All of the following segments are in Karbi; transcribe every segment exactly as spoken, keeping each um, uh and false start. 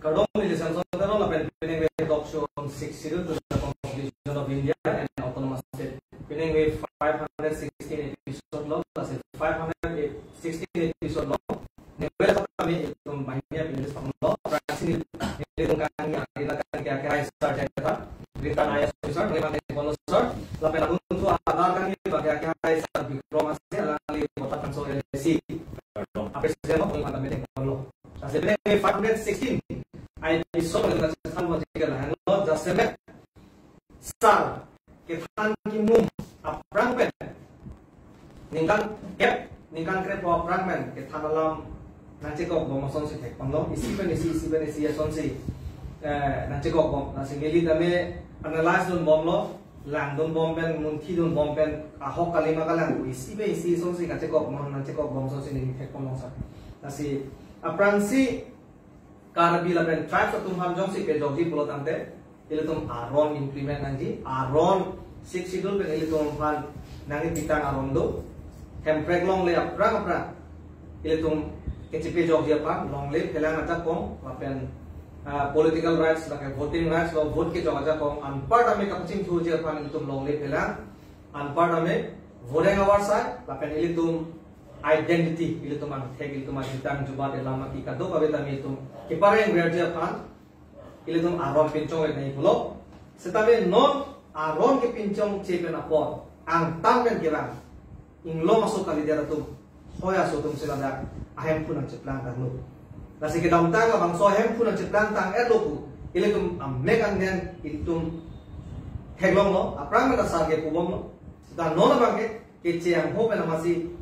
Kardom, neli Samson Teron, lapen pining ave talk show on Sixth Schedule to the Constitution of India and Autonomous State. Pining ave five hundred sixteen episode lo, lasi five hundred sixteen episode lo. Neli ave kami itum banyak pining lo, praksi neli itum kami arina kami kaya kaya sar jaya ta. Rita Naya Sir, neli mate kono sir, lapen abang tu alar kami bagi kaya kaya sar Bikrom Hanse, alangli Bokajan L A C. Kardom. Apa sih mau kami mate kono? Lasi pining five hundred sixteen episode kita cerita mau jika lah lo jasemet sar kethan kimum aphrang pen ningkan kep ningkan krepho aphrang pen kethan alam nangchekok bom asonsi thekponlo, isi pen isi isi pen isi asonsi eh nangchekok bom, lasi neli tame analyze dunbomlo, langdunbom pen, munthidunbom pen, ahok kalima kalang isi pen isi asonsi kachekok bom, nangchekok bom asonsi neli thekponlo sir. Lasi aphrangsi Karbi lapen tribes atum aphan jongsi pejokji pulo tangte, ilitum aron implement nangji, aron Sixth Schedule pen ilitum aphan nangkepitang aron do, Hemprek longle aphrang aphrang ilitum kechepejokji aphan, longle phelang ajakong, lapen ah, political rights, lake voting rights lo, vote kejok ajakong, anparta me kapachingthurji aphan ilitum longle phelang, anparta me voting hours ai, lapen ilitum identity, ilitum angthek, ilitum ajutang jubat, elam aki kadokave tame ilitum keparengverji aphan ilitum aron pinchong le nai pulo. Setame non aron kepinchongche pen apor angtan pen kevang inglong aso kalidet atum hoi aso atum si ladak ahemphu nangcheplang tanglo. Lasi kedamtang labangso ahemphu nangcheplang tang-etlo pu ilitum amek angden ilitum theklonglo, aphrang mena sar kepubomlo. Seta non abangke keche angho pen amatsi,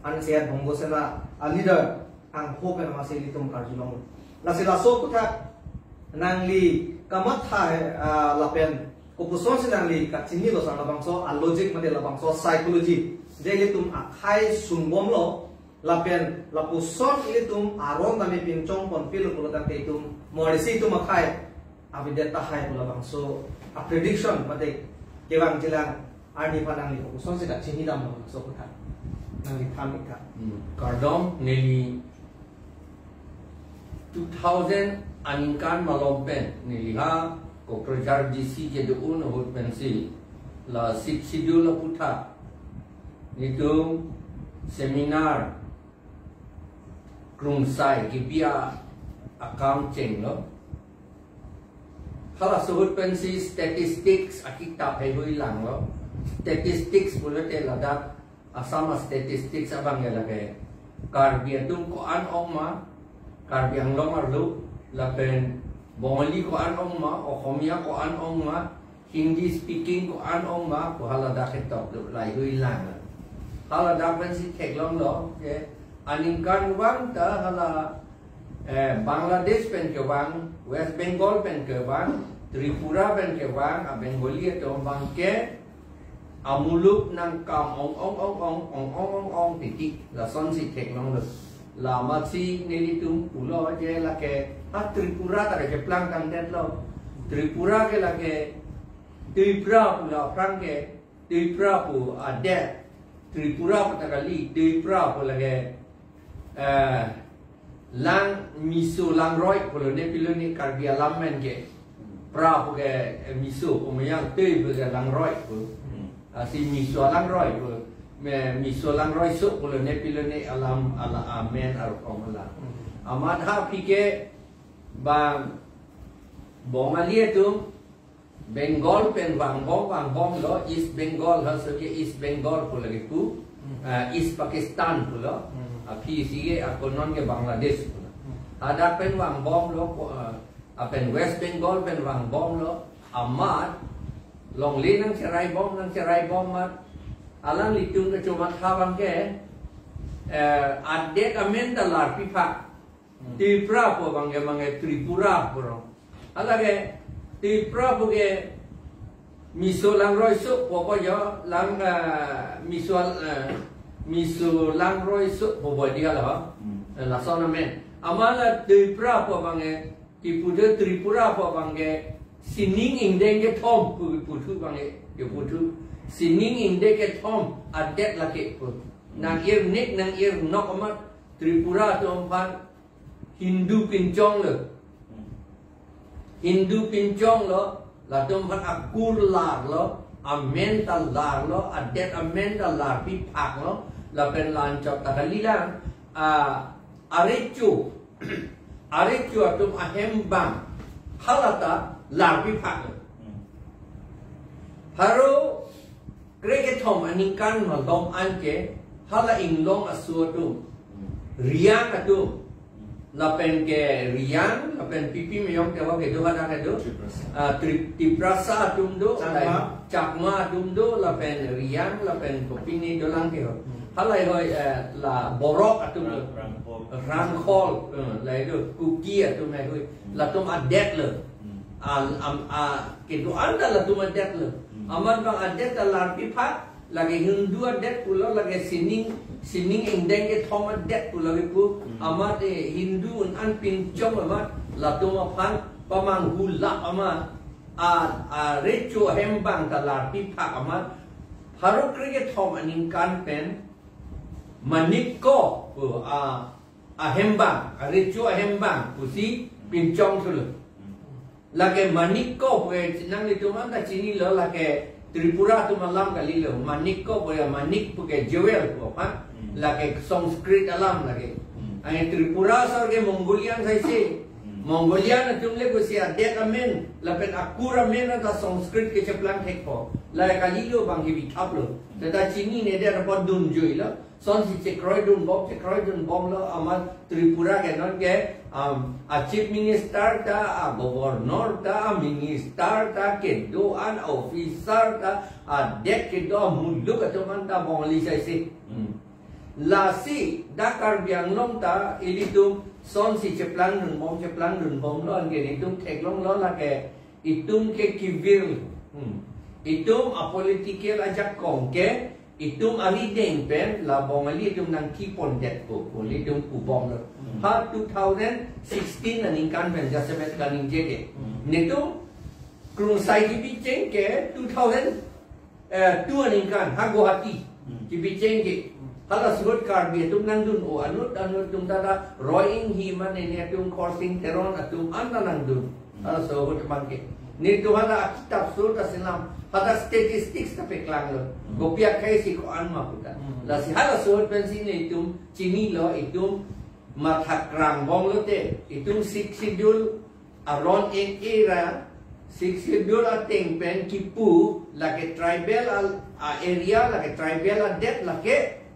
ansi Bongo Sena a leader angho pen amatsi ilitum karjulong. Lasi laso aputhak nangli kamatha he, ah, lapen kopuson si nangli kachinilo sir, labangso a logic mate labangso psychology je ilitum akhei sungbomlo, lapen lapuson ilitum aron tame pinchongponpilo pulo tangte itum morisi itum akhei avedet tahai pu labangso a prediction mate kevangjilang arni aphan nangli kopuson si kachinidamlo, laso aputhak nangli than ik tha. Hmm. Kardom, neli two thousand aningkan malom pen neli ha Kokrajhar D C kedo-un ahut pensi la Sixth Schedule aputhak nelitum seminar krungsai kebi akam chenglo. Halaso ahut pensi statistics akitap heihui langlo. Statistics pulote ladak Assam a statistics abang ya lake Karbi atum ko-an ong ma, Karbi Anglong arlo, lapen Bongali ko-an ong ma, Okhomia ko-an ong ma, Hindi speaking ko-an ong ma pu haladak ketok do, laihui lang. Haladak pensi theklonglo, je aningkanvang ta hala, eh, Bangladesh pen kevang, West Bengal pen kevang, Tripura pen kevang a Bengali atum abangke amuluk nangkam ong ong ong ong titi, lasonsi theklonglo. Lamatsi nelitum pulo je lake ha Tripura ta kacheplang tangdetlo. Tripura ke lake Tipra pu la aphrang ke, Tipra pu adet, Tripura pu ta kali, Tipra pu lake, eh, lang miso langroi pulo ne pilo ne Karbi alam men ke. Pra pu ke, eh, miso pu meyang, Tip pu ke langroi pu. Hmm. Lasi miso langroi pu. Me, miso langroi so pulo ne pilo ne alam ala amen arukom ala. Hmm. Amat ha aphi ke bang Bongali atum Bengal pen vangbom, vangbomlo, East Bengal, halaso ke East Bengal pu lake pu, Hmm. eh, East Pakistan pulo, Hmm. aphi si ke ako non ke Bangladesh pulo. Hmm. Hadak pen vangbomlo, ko, eh, lapen West Bengal pen vangbomlo, amat longle nangcheraibom, nangcheraibom amat, alanglitum kachomatha abangke, eh, adet amen ta larpi phak. Hmm. Tipra pu abangke, abangke Tripura pu rong. Halake Tipra pu ke miso langroi so pu ko jo lang, eh, miso, eh, miso langroi so pu bo dia la. Hmm. Eh, lason amen. Amat la Tipra pu abangke, kipu de Tripura pu abangke sining ingdeng kethom pu, puthu abangke, keputhu. Sining ingdeng kethom adet lake pu. Nang-ir nik, nang-ir nok amat Tripura atum aphan Hindu pinchonglo. Hmm. Hindu pinchong lo, latum aphan akur lar lo, amen ta lar lo, adet amen ta larpi phak lo, lapen la-anchot ta kalilang, a, arecho, arecho atum ahembang, hala ta larpi phak lo. Haro krekethom aningkan malom anke, hala Inglong aso atum, Reang atum, lapen ke Reang, lapen pipi meyong keho kedo hada kedo. Tiprasa. Ah, Tri-, Tiprasa atum do, Chakma. Lai Chakma atum do, lapen Reang, lapen kopine dolang keho. Hmm. Halahei, eh, la Borok atum do. Rang-, Rangkhol. Rangkhol, eh, lahei do, Kuki atum lahei hui. Hmm. Latum adet lo. Hmm. Al-, am-, a, kedo-an ta latum adet lo. Hmm. Amat bang adet ta larpi phak, lake Hindu adet pulo, lake sining, sining ingdeng kethom adet pulo kipu, Hmm. amat, eh, Hindu un-an pinchong amat, latum aphan pamanghulap amat, a, arecho ahembang ta larpi phak amat, haro krekethom aningkan pen, Manik Ko, pu, a, ahembang, arecho ahembang, pusi pinchong thulo. Lake Manik Ko pu ke nanglitum anta chinilo, lake Tripura atum alam kalilo. Manik Ko pu ke, Manik pu ke jewel pu apa? Hmm. Lake Sanskrit alam lake. Hmm. Ai Tripura asor ke Mongolian saise. Hmm. Mongolian atum le pusi adet amen, lapen akur amen anta Sanskrit kecheplang thekpo. La kalilo bang kibithap lo. Hmm. Seta chininedet apot dunjui lo. Sonsi chekroidun bom, chekroidun bomlo, amat Tripura ke non ke, um, a chief minister ta, a governor ta, a minister ta, kedo-an officer ta, adet kedo, muluk atum anta Bongali saise. Hmm. Lasi dak Karbi Anglong ta ilitum sonsi cheplangdun bom, cheplangdun bomlo, anke nelitum theklonglo lake itum ke kevir. Hmm. Itum a political ajakong ke, itum arideng pen la Bongali atum nangkepondetpo pu nelitum pubomlo. Hmm. Ha two thousand sixteen aningkan pen jasemet kaningje ke. Hmm. Nelitum krungsai kebicheng ke two thousand, eh, two aningkan ha Guwahati. Hmm. Kebicheng ke. Hala ahut Karbi atum nangdun-o, anut anut atum ta, ta Roy Inghi mane netum, Khorsing Teron atum anta nangdun. Hmm. Hala ahut abang ke. Nelitum hala akitap ahut ta selam, hala statistics ta paklanglo. Hmm. Kopi akhei si ko-an ma puta. Hmm. Lasi hala ahut pensi nelitum chinilo, itum mathakrang bomlo te, itum Sixth Schedule aron en-e ra, Sixth Schedule ateng pen kipu, lake tribal a, a area, lake tribal adet, lake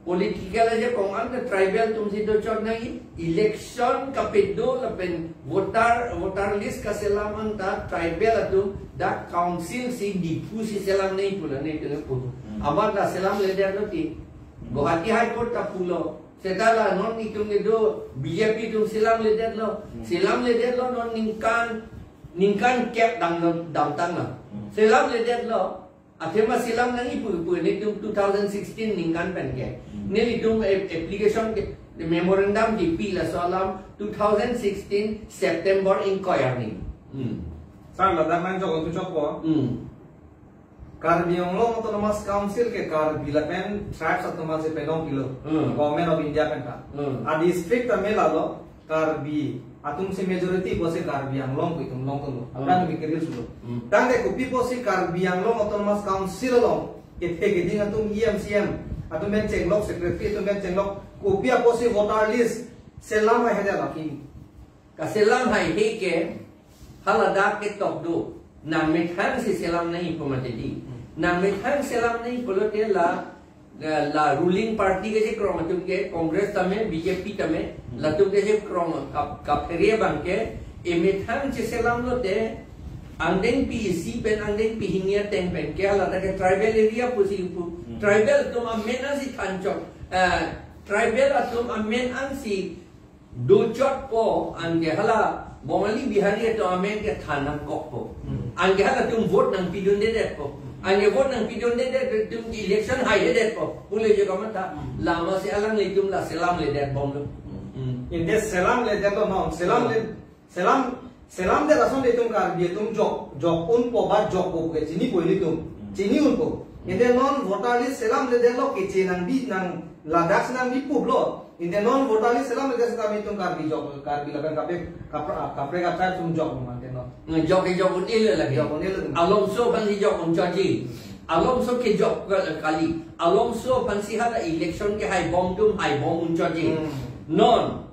political ajakong anta tribal atum si dochot nangji, election kapedo lapen voter, voter list kaselam anta tribal atum dak council si Diphu si selam nangji pulo, nelitum pu. Hmm. Amat la selamledetlo ti. Hmm. Guwahati High Court ta pulo. Seta la non itum kedo B J P atum selamledetlo. Hmm. Selamledetlo non ningkan, ningkan kep dam, damtang lo. Hmm. Selamledetlo. Athema selam nangji pu, pu nelitum two thousand sixteen ningkan pen ke. Hmm. Nelitum ap-, application ke, memorandum kipi laso alam two thousand sixteen September ingkoi arni. Hmm. Sir, ladak nangjok tu chokpo. Hmm. Karbi Anglong Autonomous Council ke Karbi lapen tribes atum aphansi pelong pilo. Hmm. Government of India pen ta. Hmm. A district ta me lalo, Karbi atum si majority pusi Karbi Anglong pu itum longthulo. Hmm. Kan mi clear thulo. Hmm. Tangte kopi pusi Karbi Anglong Autonomous Council along kethe keding atum E M C M atum pen chenglok, secretary atum pen chenglok, kopi apotsi voter list selam haihedet lake? Kaselam haihe ke, haladak ketok do. Nangmethang si selam nangji pu mati di. Hmm. Nangmethang selam nangji pulote la, la, la ruling party kechekrong atum ke, Congress tame, B J P tame, Hmm. latum kechekrong kap-, kaphere abang ke, emethang cheselam lote, angdengpi isi pen angdengpi hini ateng pen ke, haladak ke tribal area pusi pu. Hmm. Tribal atum amen ansi thanchok. Eh, tribal atum amen ansi dochotpo, anke hala Bongali Bihari atum amen ke than nangkokpo. Hmm. Anke halatum vote nangpidundedetpo. Hmm. Anke vote nangpidundedet atum election haihedetpo. Pule jo kamatha, Hmm. lama si alanglitum la selamledetbomlo. Hmm. Hmm. Ante selamledetlo non, selam Hmm. le, selam, selamdet ason ilitum Karbi atum jok, jok unpo ba jokpo ke chinipo ilitum. Hmm. Chini unpo. Ante non voter list selamledetlo, keche nangbi nang ladak si nangbi puplo. Ante non voter list selamledet seta itum Karbi jok, Karbi lapen kaprek, kapra, kaprek achair atum jok mante non. Jok ke jok un-e lagi. Jok un-e lagi. Alongso aphan si jok un-e chotji. Alongso ke jok kali. Alongso aphan si hala election ke haibom atum haibom un-e chotji. Hmm. Non,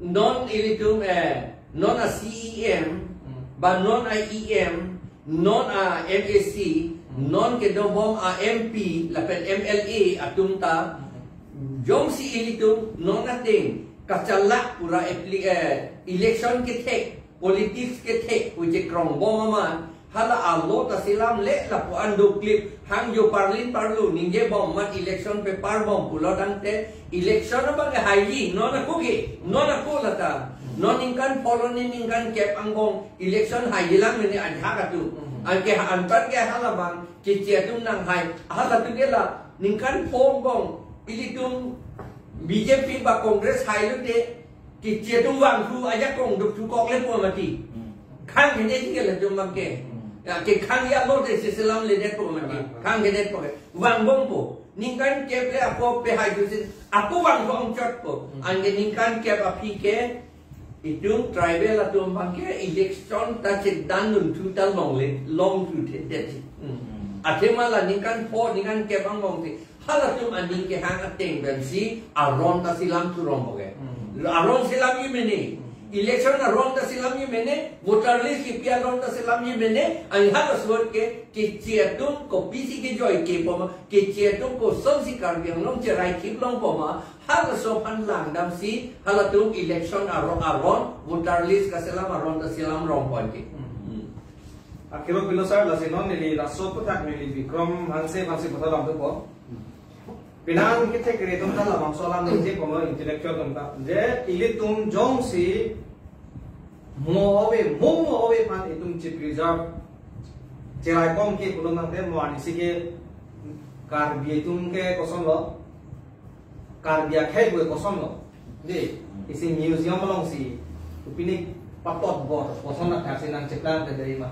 non ilitum, eh, non a C E M, Hmm. ba non a E M, non a M A C, Hmm. non kedobom a M P, lapen M L A atum ta, Hmm. jongsi ilitum non ateng kachalak pura appli-, eh, election kethek, politics kethek pu chekrongbom amat, hala a-law ta selamle lapu-an doklip hang jo parlin parlu ningjebom amat election peparbom pulo tangte election abang ke haiji, non ako ke, non ako lata, non ningkan pho arni ningkan kep angbong election haijilang mene ajahak atum. Hmm. Anke ha antar ke halabang keche atum nanghai, halatum ke la ningkan pho angbong ilitum B J P ba Congress hailote keche atum vangthu ajakong dukthu kokle pu mati. Hmm. Khang hene ji ke latum abang ke. Hmm. Ya, ke khang ya lo de si selamledet pu mati. Kalang, kalang. Khang hene pu ke. Vangbompo. Ningkan kep le ako pehai jusin. Ako vangthu ong chotpo. Hmm. Anke ningkan kep aphi ke itum tribal atum abang ke election ta chedan dunthu ta longle, longthu thedet. Hmm. Hmm. Athema la ningkan pho, ningkan kep angbong si halatum aning kehang ateng pensi aron ta selam thurong boge. Hmm. Aron selamji mene. Hmm. Election aron ta selamji mene, voter list kipi aron ta selamji mene, anke halaso ke keche atum kopisi kejoi kepoma, keche atum kosonsi Karbi Anglong cherai thip longpoma, halaso aphan langdamsi halatum election aron, aron, voter list kaselam aron ta selam rong pon ke. Hmm. Hmm. Akhiro pilo sir, lasi non neli laso aphuthak neli Bikram Hanse aphansi puthot alam thupo. Penang kethek kere atum ta labangso alam ningje kono intellectual atum ta. Je ilitum jongsi mo ave, mo mo ave aphan itum che-preserve, cheraikom ke pulo tangte mo anisi ke Karbi atum ke kosonlo, Karbi akhei pu kosonlo. De, isi museum alongsi, tu pini patot bor, koson athak si nangcheplang te dei ma.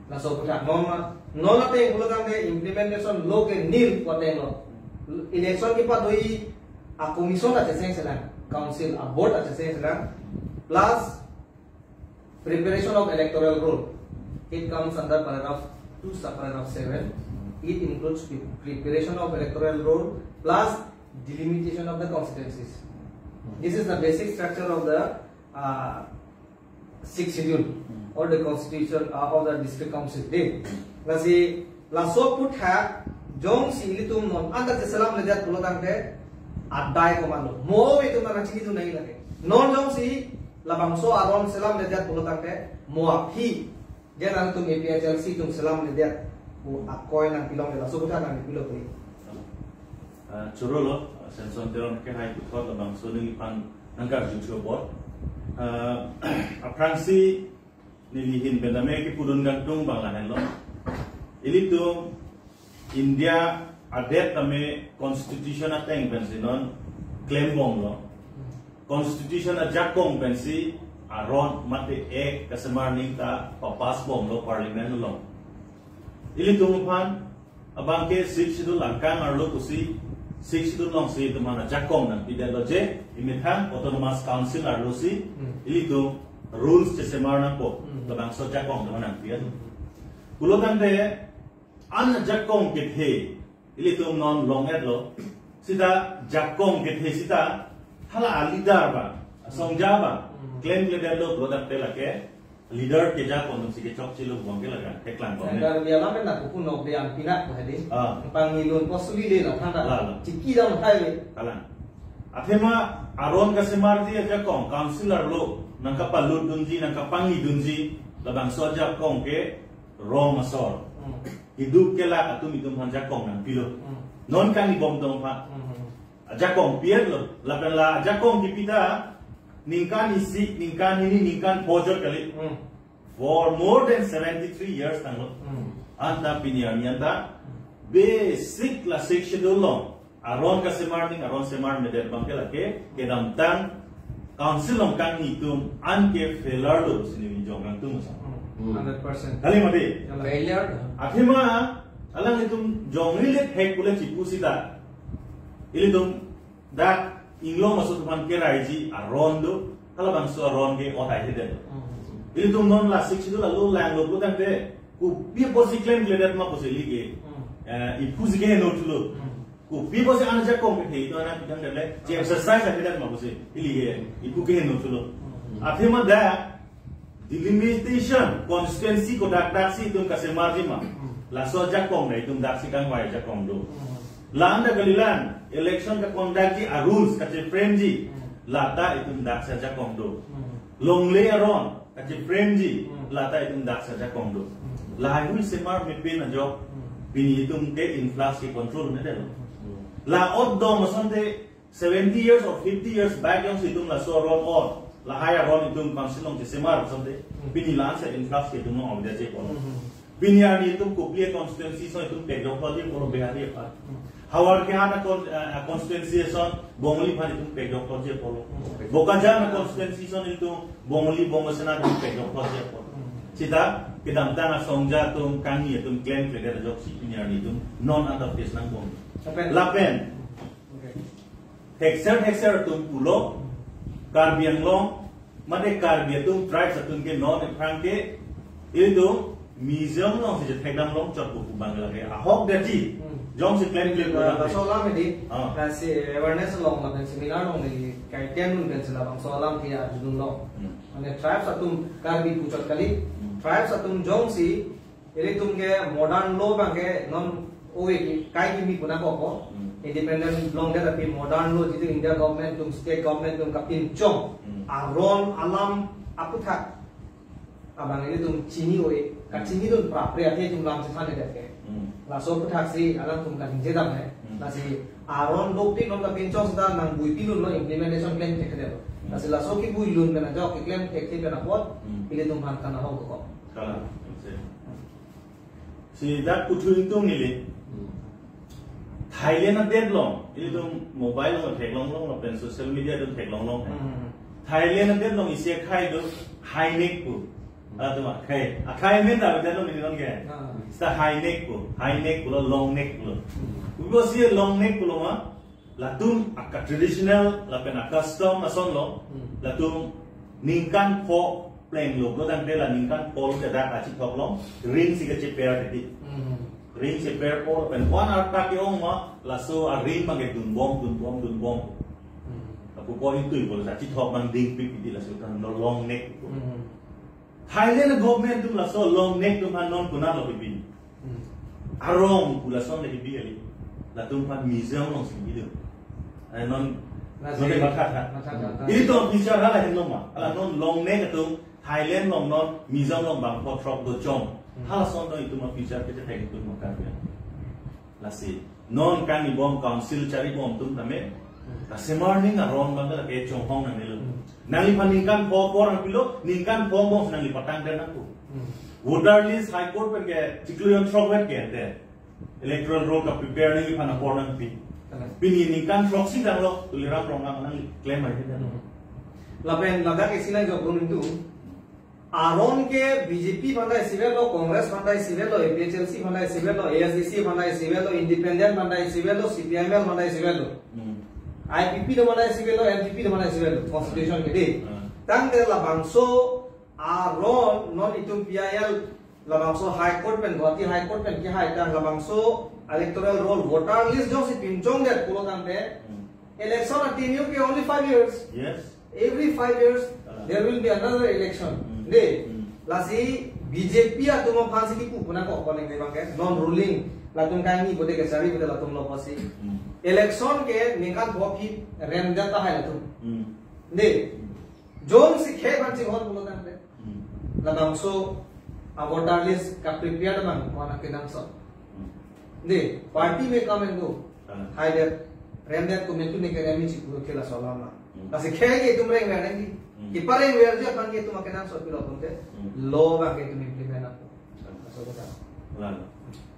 Laso aphuthak non ma, non ateng pulo tangte implementation lo ke nil pu atenglo. Election kepadoji a-commission ta checheng selang, council, a-board ta checheng selang, plus preparation of electoral roll. It comes under paragraph two, subparagraph seven. It includes pre-, preparation of electoral roll plus delimitation of the constituencies. This is the basic structure of the, uh, Sixth Schedule or the constitution, uh, of the district council. De, lasi laso aphuthak jongsi ilitum non anta cheselamledet pulo tangte adai komatlo. Mo ave atum nangchingki dun nangji lake. Non jongsi labangso aron selamledet pulo tangte mo aphi je nangtum A P H L C atum selamledet pu akoi nangpilongle, laso aphuthak nangpilo pu. Ah, chorolo, ah, Samson Teron kehai puthot labangso neliphan nangkarju chobot. Ah, aphrangsi neli ahin pen tame kepudun kangtung abang lahenlo. Ilitum India adet tame constitution ateng pensi non klembomlo. Constitution ajakong pensi aron mate act kasemar ning ta papassbomlo parliament along. Ilitum aphan abang ke Sixth Schedule angkang arlo pusi, Sixth Schedule alongsi itum aphan ajakong nangpidetlo je, imethang Autonomous Council arlosi, Hmm. ilitum rules chesemar nangpo, Hmm. labangso ajakong itum aphan nangpidetlo. Hmm. Pulo tangte, an ajakong kethe, ilitum non long-etlo, seta jakong kethe seta, hala a-leader abang, songja abang, Hmm. klem kledetlo, pulo tangte lake, leader keja kono si kechokchelo abang ke laga, keklang abang. Sangkar biala men na kuku nok de ang pinak ko hadi. Ah. Pangilun ko suli le la thanda. La, la. Chiki dam hai le. Kalang. Athema aron kasemarji ajakong, council arlo, nangkapalut dunji, nangkapangni dunji, labangso ajakong ke rong asor. Hmm. Iduk kelak atum itum aphan jakong nangpilo. Hmm. Non kangnibom tong aphan. Hmm. Ajakong pi-etlo, lapen la ajakong kipi ta, ningkan isi, ningkan hini, ningkan pho jor kali. Hmm. For more than seventy-three years tanglo. Hmm. Anta pini arni anta, Hmm. basic la Sixth Schedule along, aron kasemar ning, aron semarmedet abang ke lake, kedamtang, council along kangni atum, an ke failure lo, pusi neli jong kangtung sa. Hmm. Hmm. Hundred percent. Kali mati? Yalah. Failure. Athema, alanglitum jongri le thek pule chipu seta. Ilitum dak Inglong aso atum aphan keraiji aron do, halabangso aron ke othai hede. Hmm. Ilitum non la Sixth Schedule along langlo pulotangte, kopi apotsi klemkledet ma pusi ili ke, Hmm. eh, iphu si keheno thulo. Hmm. Kopi apotsi an ajakong kethe itum an apitang dele, che exercise akhedet ma pusi ili ke, iphu keheno thulo. Hmm. Athema dak, delimitation, constituency kodak daksi itum kasemarji ma. Hmm. Laso ajakong na itum daksi kangvai ajakong do. Hmm. La-an ta kalilang, election kaconductji arules kacheframeji, Hmm. lata itum daksi ajakong do. Hmm. Longle aron kacheframeji, Hmm. lata itum daksi ajakong do. Hmm. Lahai hui semar mepin ajok, Hmm. pini itum ke influx ke control nede lo. Hmm. La-ot dong asonte, seventy years or fifty years back jongsi itum laso aron on, lahai aron itum council along chesemar asonte, Hmm. pini la-ansi influx ke itum along avedet-ji apot. Hmm. Pini arni itum Kopili constituency ason itum pekjok thotji apot, Bihari aphan. Hmm. Howraghat a con-, eh, constituency ason Bongali aphan itum pekjok thotji apot. Hmm. Bokajan a constituency ason itum Bongali Bongo Sena itum pekjok thotji apot. Hmm. Seta kedamtang asongja atum kangni atum klemkledet ajoksi pini arni itum non under case nangbom. Lapen. Lapen. Okay. Thekser thekser atum pulo, Karbi Anglong, mate Karbi atum tribes atum ke non aphrang ke, itum museum alongsi chethekdam longchot pu abang lake ahokdetji. Hmm. Jongsi klemklem La, pulang laso alam ini, Ah. lasi awareness along, lapen seminar along neli kaiken un pensi labangso alam ke arjudunlo. Hmm. Mane tribes atum Karbi puchot kali, Hmm. tribes atum jongsi ilitum ke modern law abang ke non ove ke kai kimi pu nangkok ko. Hmm. Independent longdet api modern law jitu India government atum, state government atum kapinchong. Hmm. Aron alam aputhak abang ilitum chini ove, Hmm. kachinidun prapre athe itum lam chethandet ke. Hmm. Laso aputhaksi alangtum kaningje dam he. Hmm. Lasi aron dopik non kapinchong seta nangbuipi lunlo, implementation plan thekthedet lo. Hmm. Lasi laso kibuilun pen ajok, keklem thekthe pen apot, Hmm. ilitum aphan kanahok ko. Kalang, sir. Si dak kuthui tung ili. Hmm. Thailand adet along, ilitum mobile along theklonglong lapen social media atum theklonglong. Hmm. Thailand adet along isi akhei do, Hainek pu. Hmm. Atum akhei. Akhei amen ta adet along mini non ke. Ah. Seta Hainek pu, Hainek pulo, long neck pulo. Hmm. Kopi apotsi long neck pulo ma, latum aka traditional lapen a custom asonlo, Hmm. latum ningkan pho plenglo pulotangte la ningkan pho lo ke dak kachithok long, ring si kacheper titi. Hmm. Ring cheper pho lapen one hour ta ke-ong ma, laso a ring abang ke dunbom, dunbom, dunbom. Hmm. Lapu pho itui pho la chithok abang dingpik titi, laso kan lo long neck. Hmm. Thailand government atum laso long neck atum aphan non konatlo kipi. Hmm. Arong pu lason le kipi kali. Latum aphan museum alongsi kipi do. Eh, non, Lasi non le matha tha. Matha tha, tha. Ilitum future hala henlo ma. Hala non long neck atum Thailand along non museum along bang pho throk do chom. Hmm. Halason non itum a future kechethek itum makan ya. Lasi non kangbom council charibom atum tame. Hmm. Kasemar ning aron abang ke lake chonghong nangnelo. Hmm. Nangliphan ningkan pho apor nangpilo, ningkan pho angbong si nangli patangdet nangpo. Hmm. Voter list High Court pen ke chiklo jon throk vet ke ante. Electoral roll kaprepare nangliphan apor nangpi. Kalang. Pini ningkan throksi tanglo, Tuliram Ronghang nangli klem ahi tanglo. Hmm. Lapen ladak isi nangjokrong itu. Aron ke B J P aphan ta isivet lo, Congress aphan ta isivet lo, A P H L C aphan ta isivet lo, A S D C aphan ta isivet lo, Independent aphan ta isivet lo, C P I M L aphan ta isivet lo. Hmm. I P P atum aphan ta isivet lo, N P P atum aphan ta isivet lo, Constitution ke dei. Hmm. Tangte labangso aron non itum P I L labangso High Court pen, Guwahati High Court pen kehai tang labangso electoral roll voter list jongsi pinchongdet pulotangte Hmm. election a tenure ke only five years. Yes. Every five years, Ah. there will be another election. Hmm. Dei. Hmm. Lasi B J P atum aphansi kipu pu nangkok ko ning abang ke, non ruling latum kangni bote kachari bote latum lo apotsi. Hmm. Election ke ningkan pho aphi remdet tahai latum. Hmm. Dei. Hmm. Jongsi khei aphan chinghon pulotangte. Hmm. Labangso a voter list kaprepare abang ko-an akenangsot. Hmm. Dei, party may come and go. Hmm. Haidet, remdet komantu ne kerem-ji pu ke laso alam ma. Hmm. Lasi khei ke itum rengver nangji. Hmm. Kiparengverji aphan ke itum akenangsot pilo pute. Hmm. Law abang ke itum implement nangpo. Hmm. Laso kata. Lang.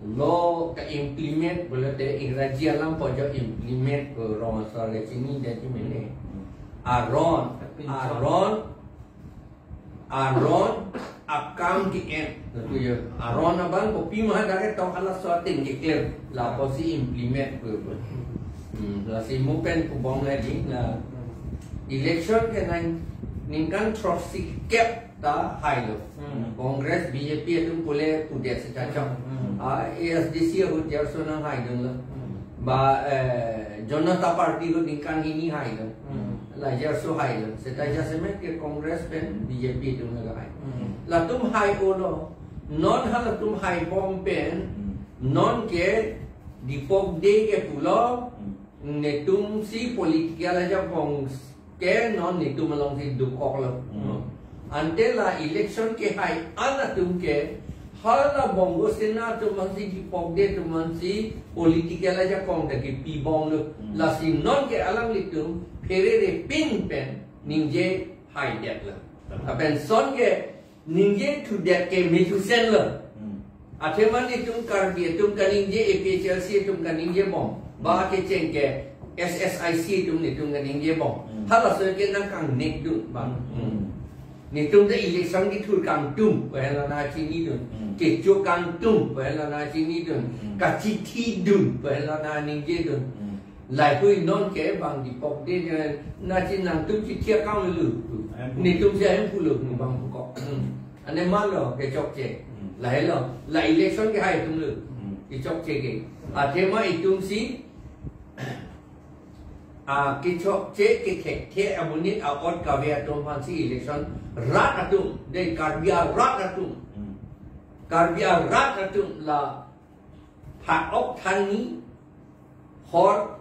Law ka-implement pulote Ingraji alam pu jo implement pu rong asor le chini jadi mene. Hmm. Aron, Tapi aron, aron akam ke-en. Lapu ya, aron abang kopi ma dak ke tong ala sorting keklem. Lapusi implement pu pu. Hmm, lasi mo pen kubong lagi na election ke nang ningkan throksi kep ta hailo. Hmm. Congress, B J P atum pule pudet seta chok. Hmm. A S D C ahut jarso nang haidunlo. Hmm. Ba, eh, Janata Party ahut ningkan hini hailo. Hmm. La jarso hailo. Seta jasemet ke Congress pen B J P atum la hai. Hmm. Latum hai-olo. Non halatum haibom pen. Hmm. Non ke Dipok Day ke pulo. Hmm. Netum si political ajakong ke non netum alongsi dukoklo. Hmm. Ante la election kehai an atum ke hala Bongo Sena atum aphansi Dipok Day atum aphansi political ajakong ta kepibomlo. Hmm. Lasi non ke alanglitum pherere pin pen ningje haidetlo. Hmm. Lapen son ke ningje thudet ke mechusenlo. Hmm. Athema netum Karbi atum kaningje, A P H L C atum kaningjebom. Ba kecheng ke S S I C atum netum kaningjebom. Hmm. Halaso ke nangkangnek dun ba. Hmm. Netum ta election kethur kangtum, pu henlo nangchinidun. Hmm. Kecho kangtum, pu henlo nangchinidun. Hmm. Kachithidun, pu henlo nangningjedun. Hmm. Lahei-hui non ke bang Dipok Day, eh, nangchin nangtum chithi akam lulu. Ahemphu. Netum si ahemphulo, hmm, bang pukok. Hmm. Ane malo kechokche. Hmm. Lahelo, la election kehai atumlo. Hmm. Kechokche ke. Athema itum si, ah, kechokche kethekthe amonit a-ot kave atum aphansi election rat atum, de Karbi arat atum. Hmm. Karbi arat atum la phak-ok thanni hor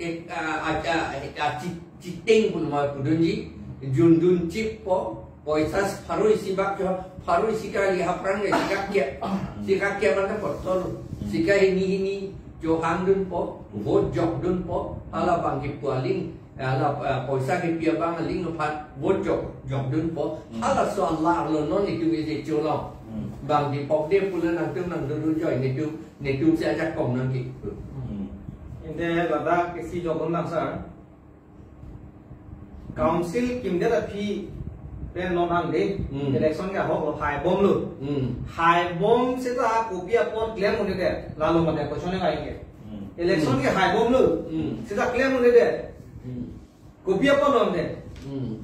ek, ah, ah, ah, ah, chi-, chiteng puloma pudunji, jundun chippo, poisa pharo isi bak cho, pharo isi kali haphrang le sika kep, sika kep anta kotol, sika hini hini chohangdunpo, vote jokdunpo, hala bang kipu aling, hala, ah, poisa kipi abang aling aphan vote jok, jokdunpo, hmm, halaso alarlo non itum isi cholong. Hmm. Bang Dipok Day pulo nangtum nangdodun joi netum, netum si ajakong nangke. Hmm. Ante ladak isi jokdun nang sir. Council kimdet aphi pen non hande, hmm, election ke ahoklo, haibomlo. Hmm. Haibom seta kopi apot klem un-edet, lalo mate question ke ai ke. Hmm. Election, hmm, ke haibomlo. Hmm. Seta klem un-edet. Hmm. Kopi apot non de. Hmm.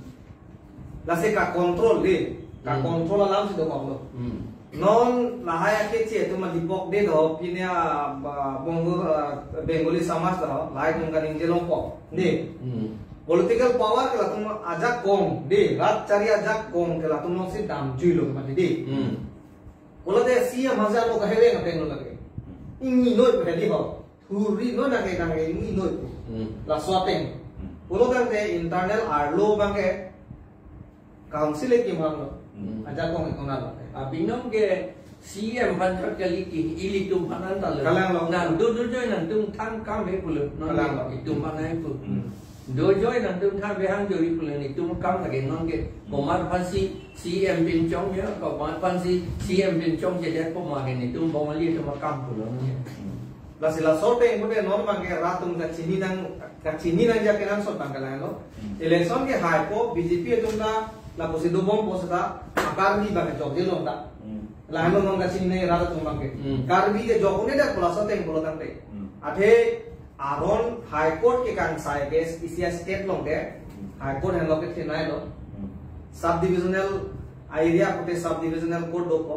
Lasi ka-control de. Hmm. Ka-control alam si dokoklo. Hmm. Non lahai akeche atum a Dipok Day do, pine a, ba, Bongo, ah, Bengali Samaj do, lahai atum kaningje longpo. De. Hmm. Political power ke latum ajakong, de, rat chari ajakong ke latum alongsi damjuilo mati de. Hmm. Pulote C M hajar lo kaheweng ateng lo lake. Ingnoi pu hedi ho. Thuri noi nangke nangke ingnoi pu. Hmm. Laso ateng. Hmm. Pulo tangte internal arlo abangke council e kimhang lo. Hmm. Ajakong e konat lo. Abinong ke C M aphan chot kali ke ilitum aphan anta lo. Kalang lo. Nang dodun joi nangtum thang kam he pulo. Non, kalang lo, itum aphan ai pu. Hmm. Dojoi nangtum thang behang joi pulo netum kam lake non ke. Komat aphansi C M pinchong ya, komat aphansi C M pinchong jejet poma ke netum Bongali atum akam pulo non ke. Lasi laso ateng pute non abangke rat atum kachini nang, kachini nangji akenangsot abangke lahelo. Hmm. Election ke haipo, B J P atum ta lapusi dobompo seta, a Karbi abangke jokjelong ta. Hmm. Lahelo non kachini nang rat atum abangke. Hmm. Karbi ke jok un-edet pu laso ateng pulo tangte. Hmm. Athe aron High Court ke kangsai ke isi a-state along ke, hmm, High Court henlo kethenei lo. Hmm. Subdivisional area pute subdivisional court dopo.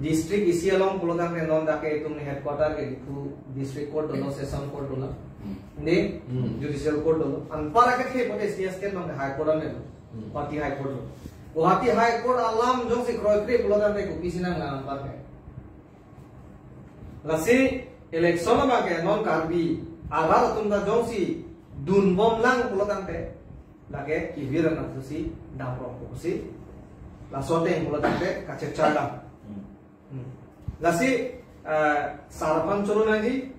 District isi along pulo tangte non dak ke itum headquarter ke Diphu District Court dolo, Session Court dolo. Hmm. Ne? Hmm. Judicial Court dolo. Anpar akethe pute isi a-state along ke High Court an dolo. Hmm. Guwahati High Court dolo. Guwahati High Court alam jongsi kroikre pulo tangte kopisi nanglang anpar ke. Lasi election abangke non Karbi arat atum ta jongsi dunbomlang pulo tangte lake kivir anat si damrong pusi laso ateng pulo tangte kachechar dam. Hmm. Hmm. Lasi, eh, sar aphan choro nangji,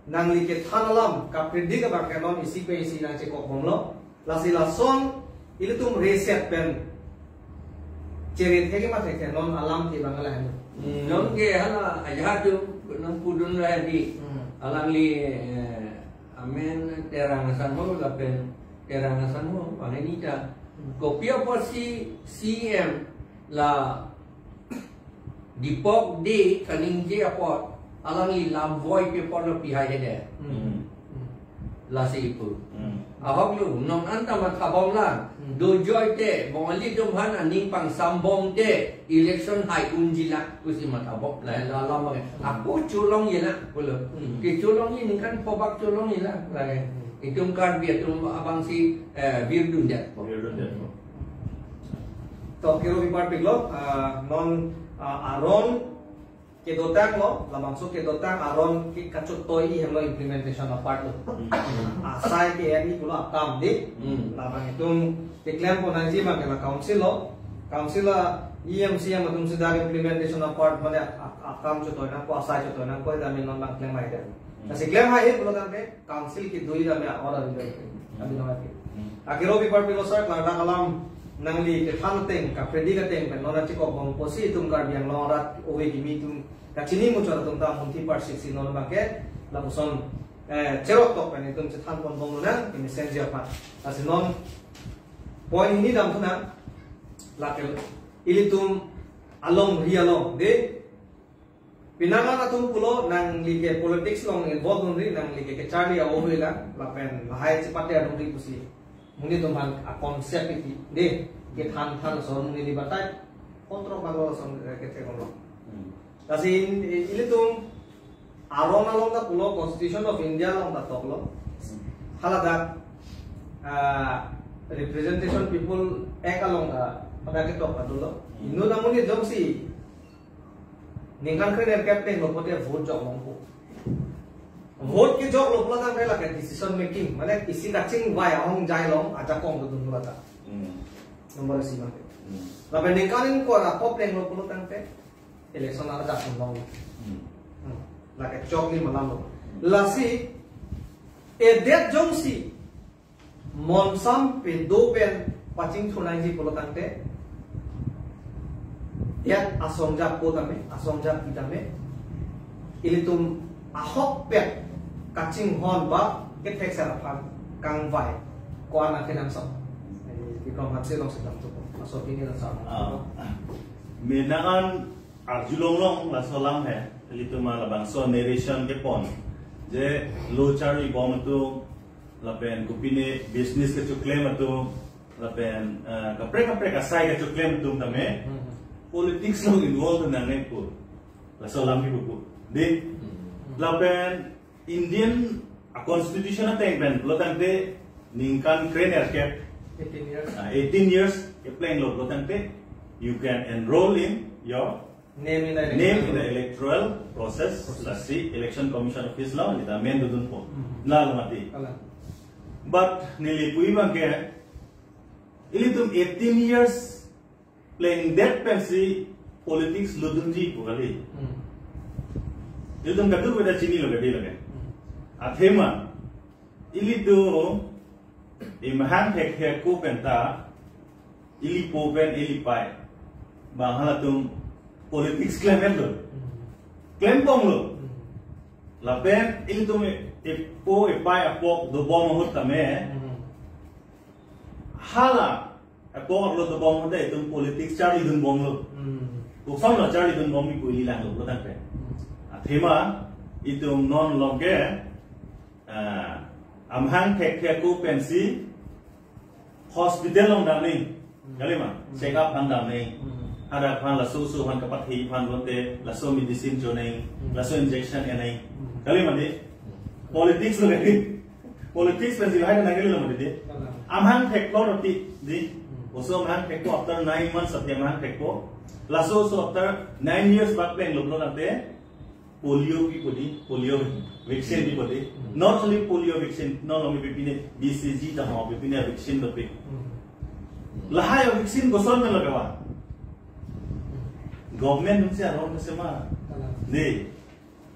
nangli kethan alam kapredict abangke non isi pe isi nangchekokbomlo. Lasi lason ilitum reset pen chere theke mate ke non alam ke bang lahelo. Hmm, non ke hala ajahatu nangpudun lahedi. Hmm. Alangli, eh, amen Terang asangho lapen Terang asangho, bang ini ta. Hmm. Kopi apotsi C M la Dipok Day kaningje apot Alangli lamvoi paper lo pihai hede. Hmm. Hmm. Lasi ipu. Hmm. Ahok lo, non anta mathabom lang. Hmm. Dojoi te, Bongali atum aphan aning pangsambom te, election hai unji lang, pusi mathabom. La, la, la, ma, ako cholongji lang, pulo. Hmm. Kecholongji ningkan phobak cholongji lang, la. Hmm. Itum Karbi atum abangsi, eh, virdun det. Virdun det. To, kero bipar piklo, ah, non, ah, aron kedotanglo, labangso kedotang aron ke kachotoi hemlo implementation apart lo. Hmm. Asai ke-en pulo akam di. Hmm. Labang itum keklem ponnangji abang ke la council lo. Council la E M C M atum si dar implementation apart mane ak-, ak-, akam chotoi nangpo, asai chotoi nangpo, tame non abang klem hai de. Hmm. Lasi klem hai pulo tangte council kedo tame order di. Kami nang ati. Hmm. Akero bipar piklo sir, klardak alam nangli kethan ateng, kapredict ateng pen non achikokbom pusi itum Karbi Anglong arat ove kimi atum kachini muchot atum ta munthi parsik si non abang ke lapuson, eh, cherok tok pen itum chethan ponbom lonang, kemesen ji aphan. Lasi non point hini damthunang, lake ilitum alongri along de, penang an atum pulo nangli ke politics along involve dunri, nangli ke kecharli a-ove lang, lapen lahai chepate adungri pusi. Monit atum aphan a-concept iti, de, kethan than ason neli batai, kontro balo ason, eh, kethek lo. Hmm. Lasi in, i-, ilitum aron along ta pulo Constitution of India along ta toklo. Hmm. Haladak, ah, Representation People Act along ta pada ketok ta dolo. Hmm. Inut amonit jongsi ningkan krenerkep plenglo pote vote jok longpo. Vote kejoklo pulo tangte lake decision making, mane isi kachingvai ahongjai along ajakong dodun pulo ta. Hmm. Number isi mate. Hmm. Lapen ningkan ingkoi ra plenglo pulo tangte election arjap longlo. Hmm. Hmm. Lake choklim alam lo. Hmm. Lasi, edet jongsi monsam pedo pen pachingthur nangji pulo tangte, ya asongjap ko tame, asongjap pi tame, ilitum ahokpet kachinghon ba kethek sar aphan kangvai ko-an akenangsot. Bikrom Hanse along si damthu ko, laso pini laso. Ah. Menang an arjulong long laso alam he, ilitum labangso narration kepon. Je lo charlibom atum, lapen kopine business kechoklem atum, lapen, eh, kaprek kaprek asai kechoklem atum tame, hmm, politics along involve nangne pu. Laso alam kipu pu. Di, hmm, lapen Indian a-constitution ateng pen pulo tangte ningkan krenerkep, eighteen years. Ah, eighteen years keplenglo pulo tangte, you can enroll in your name in the name in the electoral process, process. Lasi Election Commission Office along neli ta men dodunpo. Mhm. Lalo mati. Kalang. But neli pu abang ke, ilitum eighteen years plengdet pensi politics lutdunji pu kali. Hmm. Ilitum kadokave ta chinilo kali lake. Hmm. Athema, ilitum imahang thekthe ako penta, ilipo pen ilipei abang halatum politics klemlo. Hmm. Klembomlo. Hmm. Lapen ilitum e-, epo epei apok dobom ahut tame. Hmm. Hala apok lo dobom ahut itum politics charlidunbomlo. Hmm. Kosonlo charlidunbom pu ili langlo pulo tangte. Hmm. Athema itum non along ke, ah, amahang thekthe ako pensi hospital along damnang. Hmm. Kali ma? Hmm. Check up aphan damnang. Hmm. Hadak aphan laso oso aphan kapathe aphan bonta laso medicine chonang, hmm, laso injection enang. Hmm. Kali ma di? Hmm. Politics lo kali. Politics pensi lahai nang kalilo mati di. Kalang. Amahang theklo roti di. Hmm. Oso amahang theklo after nine months ati amahang theklo. Laso oso after nine years bak plenglo pulo tangte polio pipo di, polio vaccine pipo di. Hmm. Not only polio vaccine, non only pipine B C G ta ho, pipine vaccine dopik. Hmm. Lahai vaccine koson melo kevan. Hmm. Government atumsi aron kesema. Kalang. Di.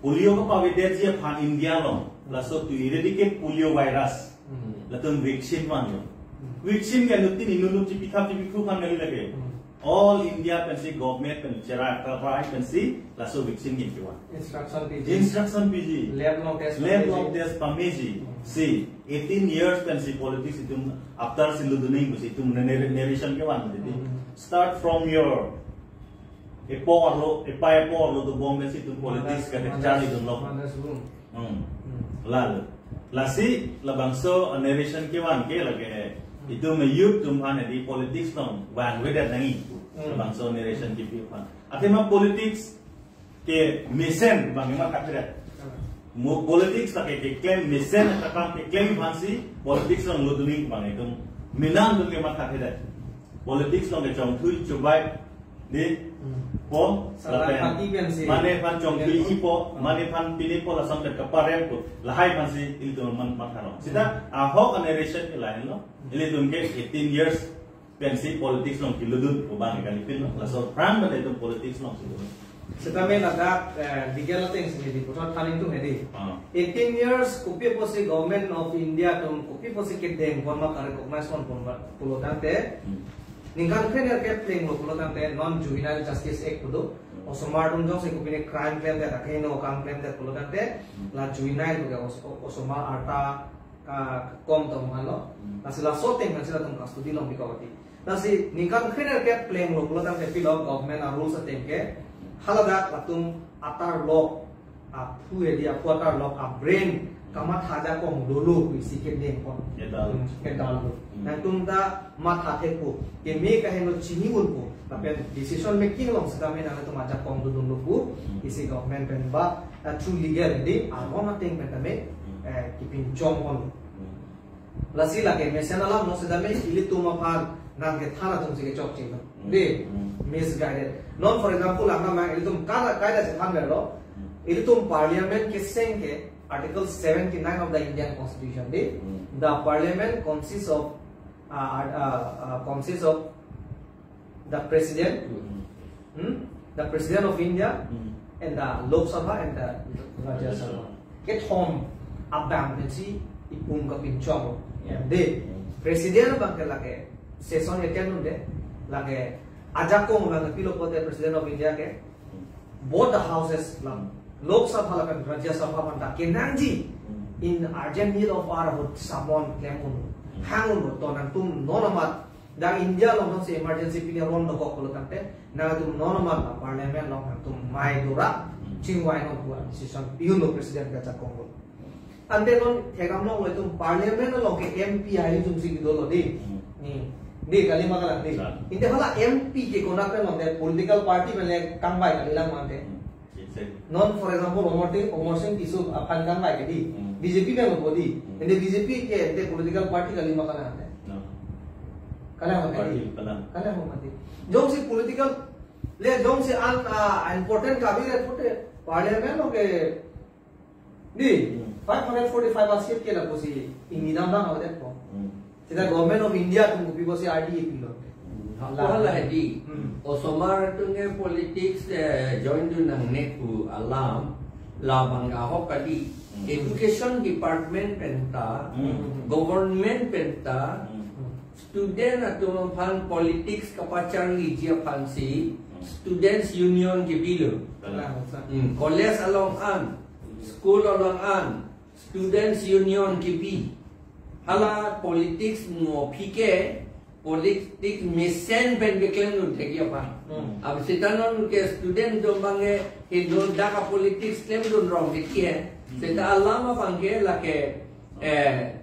Polio kepavedetji aphan India along, laso to eradicate polio virus. Hmm. Latum vaccine vanlo. Hmm. Vaccine ke anuttin inut inut chipithap chipikhu aphan kali lake. Hmm. All India pensi government pen chera kapai pensi laso vaccine ke kevan. Instruction piji. Instruction piji. Lab along test Lab piji. Along test pameji. Hmm. Si, eighteen years pensi politics itum after si lutdunang pusi itum nar-, narration kevan tadi. Hmm. Start from your epo arlo, epai epo arlo dobom pensi itum politics Madas, kate madas, charlidunlo. Madas room. Hmm. Hmm. Lalo. Lasi labangso narration kevan ke lake itum youth atum aphan edi politics along vangvedet nangji pu. Hmm. Labangso narration kipi aphan. Athema politics ke mesen abang mathathedet. Mo politics lake keklem mesen akam keklem aphansi politics along lodunji abang itum menang atum ke mathathedet. Politics along ke chongthui chubai di Hmm. po Salah lapen pati pensi. Mane aphan chongthui Iya. ipo, mane aphan pini po lason ke kapare po lahai aphansi ilitum man matharong. Sita Hmm. ahok narration ke lahenlo. Ilitum ke eighteen years pensi politics along kelodun pu abang kali pin lo. Laso aphrang pen itum politics along kelodun. Setame ladak, eh, legal atengsi di puthot thaning tum hedi. Ah. Eighteen years kopi apotsi Government of India atum kopi apotsi kedengpon ma ka-recognize ponpon ma pulo tangte. Hmm. Ningkan kre-nerkep plenglo pulo tangte non Juvenile Justice Act pu do. Hmm. Osomar atum jongsi kopine crime klemdet, akehingno akam klemdet pulo tangte. Hmm. La juvenile pu ke os-, osomar arta ka-, kom tong halo. Hmm. Lasi laso ateng pensi latum custody along bikok ati. Lasi ningkan kre-nerkep plenglo pulo tangte pilo government a-rules ateng ke haladak latum atar lok aphu edi aphu atar lok a-brain kamatha ajakong dolo pu isi kedengpon. Kedal. Hmm, kedal lo. Hmm. Nangtum ta matha thekpo. Keme kaheno chini unpo. Lapen decision making along setame nangtum ajakong dodunlo pu Hmm. isi government pen ba, eh, through legal di aron ateng pen tame, Hmm. eh, kipinchongpon. Hmm. Lasi lake mesen alam along setame ilitum aphan nangkethan atumsi kechokche lo. Hmm. Di, Hmm. misguided. Non, for example, angna mang ilitum kada kaida chethanverlo. Hmm. Ilitum parliament keseng ke Article seventy-nine of the Indian Constitution di. Hmm. The parliament consists of, uh, uh, uh, consists of the president, Hmm. hmm, the president of India, Hmm. and the Lok Sabha and the Rajya Sabha. Kethom abang pensi ipum kapinchong. Ya. De, Hmm. president abang ke lake session attend un-e, lake ajakong abang pilo pulote president of India ke Hmm. both the houses lam, Lok Sabha lapen Rajya Sabha aphan ta kenangji Hmm. in urgent need of hour ahut summon klem un, Hmm. hang un, to nangtum non amat dak India along si emergency pini ron dokok pulo tangte, nangtum non amat la parliament along nangtum mai dora, Hmm. chingvai non pu decision pi-unlo president ke ajakong lo. Ante non thekdamlo, itum parliament along ke M P ai itum si dolo di. Hmm. Ni, di kali ma kalang di. Sa. Ante hala M P ke konat pen mante political party pen le kangvai kalilang mante. Hmm. Yes, sir. Non, for example, Amar Singh, Amar Singh Tisso aphan kangvai ke di. Hmm. B J P pen lo di. Hmm. Ante B J P ke ante political party kali ma kalang ante. No. Kalang ma Party di. Kalang. Kalang ma di. Jongsi political, le jongsi an, ah, important kabinet pute parliament along ke di, Hmm. five hundred forty-five a-seat ke lapusi ingni dam dam avedet po. Hmm. Seta Government of India atum kopi pusi R D A pilo. Hmm. Hala hedi. Hmm. Osomar atum ke politics, eh, join dun nangne pu alam labang ahok kali. Hmm. Education department pen ta, Hmm. government pen ta, Hmm. student atum aphan politics kapacharliji aphansi Hmm. students union kebilo. Kalang. Hmm, college along an, school along an, students union kebi. Hala politics mo aphi ke politics mesen pen keklem dun thekji aphan. Hmm. Ab seta non ke student atum abang ke hingno dak a-politics klem dun rong thekji he. Hmm. Seta alam abang ke lake, eh,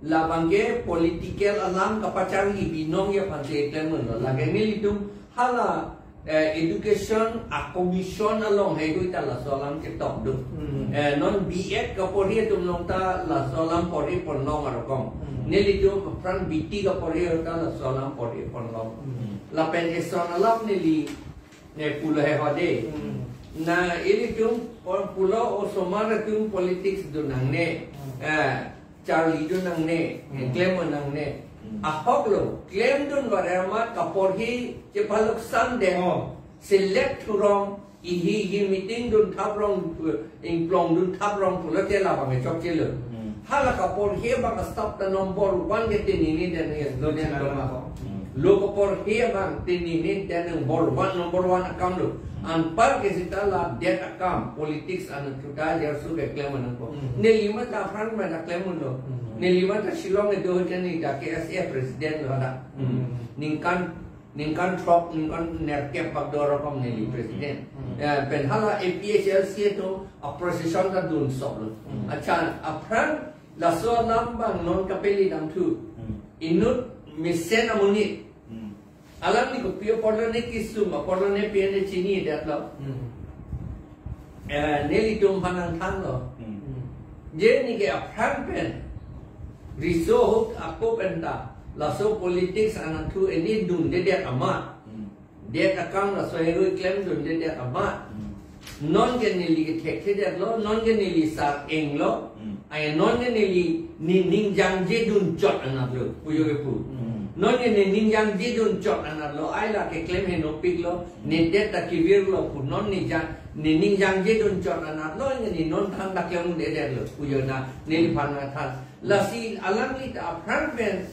labang ke political alam kapacharli binong ya aphansi klem dun lo. Lake nelitum hala, eh, education a-commission along he do ita laso alam ketok do. Hmm. Eh, non B Ed kaporhi atum along ta laso alam porhi pon long arokom. Hmm. Nelitum aphrang B T kaporhi ta laso alam porhi pon long. Hmm. Lapen eson alam neli ne pulo he hode. Hmm. Na ilitum pon pulo osomar atum politics dun nangne. Hmm. Eh, charli dun nangne, Hmm. klem dun nangne. Hmm. Ahok lo, klem dun vare amat kaporhi chepaloksan det. Oh. Select thurong, ihi ihi meeting dun thaprong, eh, ingplong dun thaprong pulote labang chokche lo. Hmm. Hala kaporhi abang staff ta number one ke tini ni den ye lo den lo ma ko. Hmm. Lo kaporhi abang tini ni den number one, number one akam lo. Anpar ke seta la det akam politics an chuta jer su ke klem nangpo. Hmm. Neli ma ta aphrang ma ta klem lo. Hmm. Neli ma ta Shillong e do ke ni ta K S A president lo da. Hmm. Ningkan Ningkan throk, ningkan nerkep bak do rokom neli president. Hmm. Eh, pen hala A P H L C atum a procession ta dun sop lo. Hmm. Accha, aphrang laso alam abang non kapeli damthu. Hmm. Inut mesen amonit. Hmm. Alangli kopi apotlo ne kesung, apotlo ne pi ante chinidet lo. Hmm. Eh, nelitum aphan nangthanlo. Hmm. Hmm. Je neke aphrang pen riso ahut ako pen ta laso politics anatthu eni dundedet amat. Hmm. Det akam laso ahirui klemdundedet amat. Hmm. Non ke neli kethekthedetlo, non ke neli sar-englo. Hmm. Ai non ke neli ne ningjangje dunchot anatlo, pujo kepu. Hmm. Non ke ne ningjangje dunchot anatlo, ai la keklem henopiklo, ne det ta kevirlo pu non ne jang, ne ningjangje dunchot anatlo, ne non than ta klemdedetlo, pujo na, neliphan nangthan. Lasi alangli ta aphrang pen,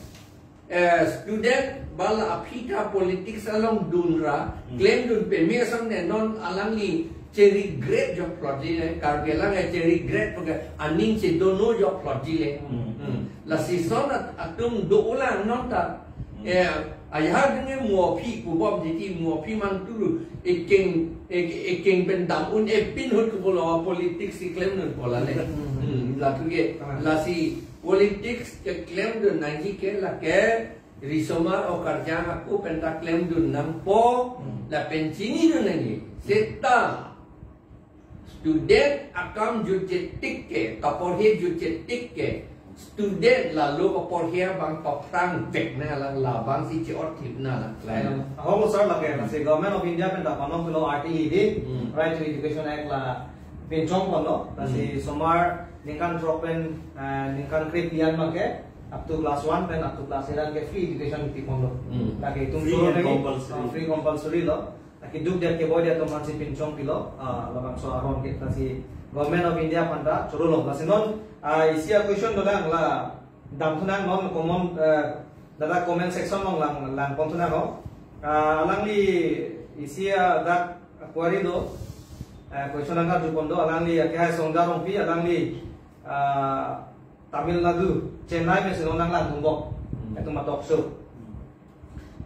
eh, student bala aphi ta politics along dunra, Hmm. klemdun peme asonte non alangli che-regret jok plotji le, Karbi alang che-regret puke aning chedono jok plotji le. Hmm. Hmm. Lasi son at-, atum do-olang non ta, Hmm. eh, ayahar denge mo aphi pubom jiti mo aphi mantulu ekeng, ek-, ekeng pen dam un-e pin ahut ke pulo politics si klemdun pu la le. Hmm. Hmm. Latu ke, Ah. lasi politics keklemdun nangji ke lake risomar okarjang ako pen ta klemdun nangpo, Hmm. lapen chinidun nangji. Seta student akam jutje tik ke, kaporhe jutje tik ke, student lalo kaporhe abang paphrang vek nanglang, labang si che-ot thip nanglang. Ahok lo sir, lake, Hmm. lasi Government of India pen ta panon pulo R T E di, Hmm. Right to Education Act la pinchong ponlo, lasi Hmm. somar ningkan throk pen, eh, ningkan kre-plian abang ke, up to class one pen up to class eight an ke free education kipi ponlo. Hmm. Lake itum Free choro and lagi, compulsory. ah, free compulsory lo. Lake duk dia keboi dia atum aphan si pinchong pilo, ah, labangso aron ke, lasi Government of India aphan ta choro lo. Lasi non, ah, isi a-question dolang la damthunang non comment, eh, ladak comment section along lang, lang ponthunang ho. Ah, alangli isi a-dak query do, eh, question angka jupon do, alangli akehai Songja Rongpi, alangli, ah, Tamil Nadu, Chennai pensi non nanglang thumbok, Hmm. etum a-talk show. Hmm.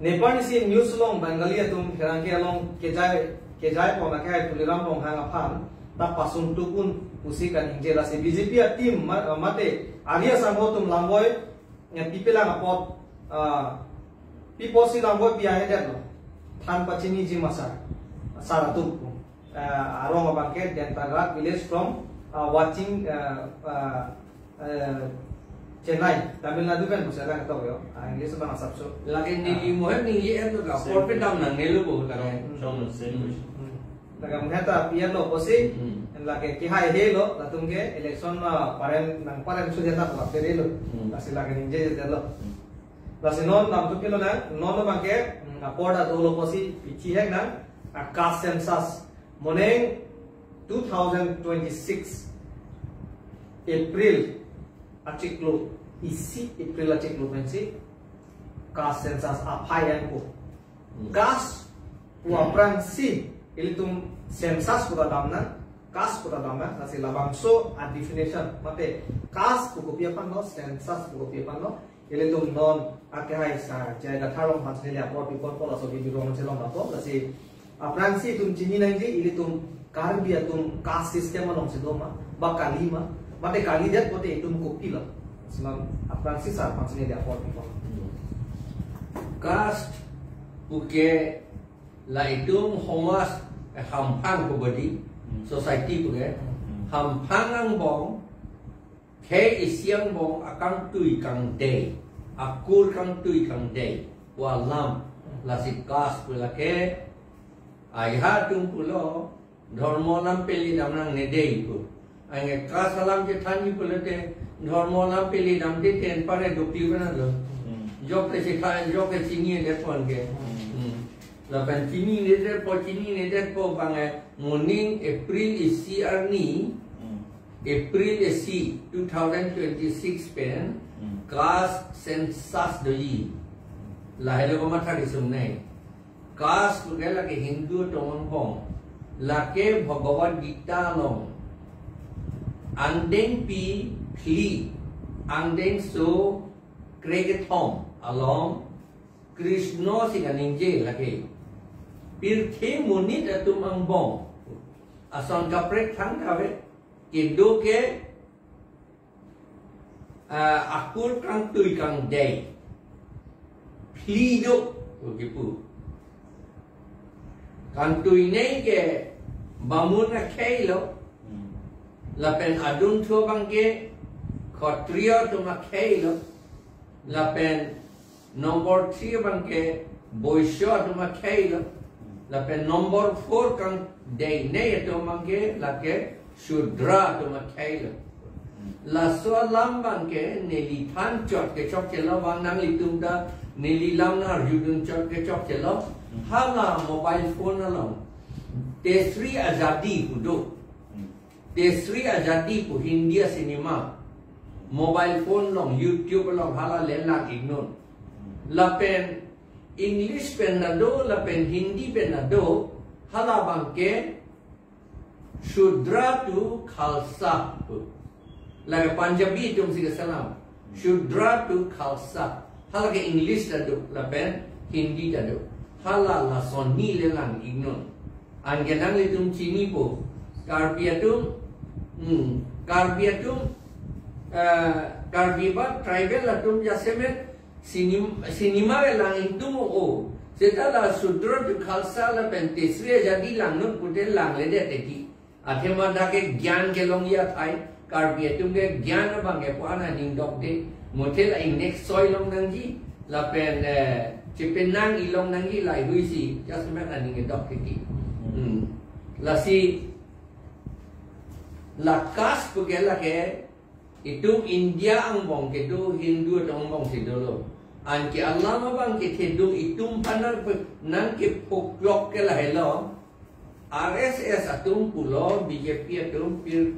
Nepal nisi news along Bengali atum pherangke along kejai, kejai pon akehai Tuliram Ronghang aphan ta pasung tukun pusi kaningje, lasi B J P a-team ma-, mate ari asangho atum langboi, eh, pipelang apot, ah, pi apotsi langboi pi ahedetlo. Than pachiniji ma sir, sir atum. Eh, arong abang ke Dentaghat village from, ah, watching, eh, eh, eh, Chennai, Tamil Nadu pen pusi lang ketok yo. Ah, English abang asapso. Lake neli Ah. mohem neli en to ka, Same por pe question. dam nangne lo bo ta. Hmm. Chong, same Hmm. question. Hmm. Lake mohem ta pi en lo pusi, Hmm. lake kehai he lo, latum ke election, ah, paren nangparen sudah ta pulang pede lo. Hmm. Lasi lake ningje je lo. Hmm. Lasi non damthu pilonang, non abang ke, hmm, apor ta dolo pusi pichi hek nang, a-caste census. Moning two thousand twenty-six April achiklo, isi April achiklo pensi caste census aphai angko. Hmm. Caste pu aphrangsi ilitum census pu ta damnang, caste pu ta damnang, lasi labangso a-definition, mate caste pu kopi aphan lo, census pu kopi aphan lo, ilitum non akehai sir J I Kathar along aphan si neli apor pipon po, laso video along si long apor, lasi aphrangsi itum chini nangji, ilitum Karbi atum caste system alongsi do ma, ba kali ma, mate kalidet pote itum kopilo. Lasi non aphrangsi sir aphan si neli apor pipon. Caste puke la itum somaj, eh, hamphang pu body, Hmm. society puke, Hmm. hamphang angbong, khei isi angbong akangtui kangdei, akur kangtui kangdei pu alam, lasi caste pu lake, ai ha atum pulo, dhormo alam peli dam nangne dei pu. Anke caste alam chethanji pulote, dhormo alam peli damde te anpar dokli bana lo. Hmm. Jok te chethan, jok te chinidet pon ke. Hmm. Hmm. Lapen chininedet po, chininedet po abang ke moning April isi arni, Hmm. April isi two thousand twenty-six pen, Hmm. caste census doji. Lahelo komat thari sung nai. Caste puke lake Hindu atum angbong. Lake Bhagavad Gita along angdengpi phli, angdengso krekethom along Krishna si kaningje lake. Pirthe monit atum angbong. Ason kaprek thangta ave. Kedo ke, ah, akur kangtui kangdei phli do, ko kipu. Kangtuinei ke bamun akhei lo. Hmm. Lapen adungthu abang ke Khatriya atum akhei lo. Lapen number three abang ke Vaishya atum akhei lo. Lapen number four kangdeinei atum abang ke lake Shudra atum akhei lo. Laso alam abang ke neli than chot ke chokchelo, bang nanglitum ta neli lam nang arjudun chot ke chokchelo. Hala mobile phone along Teesri Azadi pu do. Teesri Azadi pu Hindi acinema. Mobile phone along, YouTube along hala le lang-iknon. Lapen English pen ta do, lapen Hindi pen ta do, hala abang ke Shudra to Khalsa pu. Lake Punjabi atum si keselam. Shudra to Khalsa. Hala ke English ta do, lapen Hindi ta do. Hala lason hini le lang-iknon. Anke nanglitum chinipo. Karbi atum, hmm, Karbi atum, eh, Karbi ba tribal atum jasemet cinema, cinema ke lang-ikdun o. Seta la Shudra to Khalsa lapen Teesri Azadi langnon pute langledet eti. Athema dak ke gyan kelongji athai, Karbi atum ke gyan abang ke pu-an aning dokde, muthe la ingnek soi long nangji, lapen, eh, chepenang ilong nangji laheihui si, jasemet aning dokde ti. Hmm. Lasi, la caste pu ke lake, itum India angbong kedo Hindu atum angbong si dolo. Anke alam abang kethedung itum aphan nangkepu-, nangkephuklok ke lahelo. R S S atum pulo, B J P atum pir,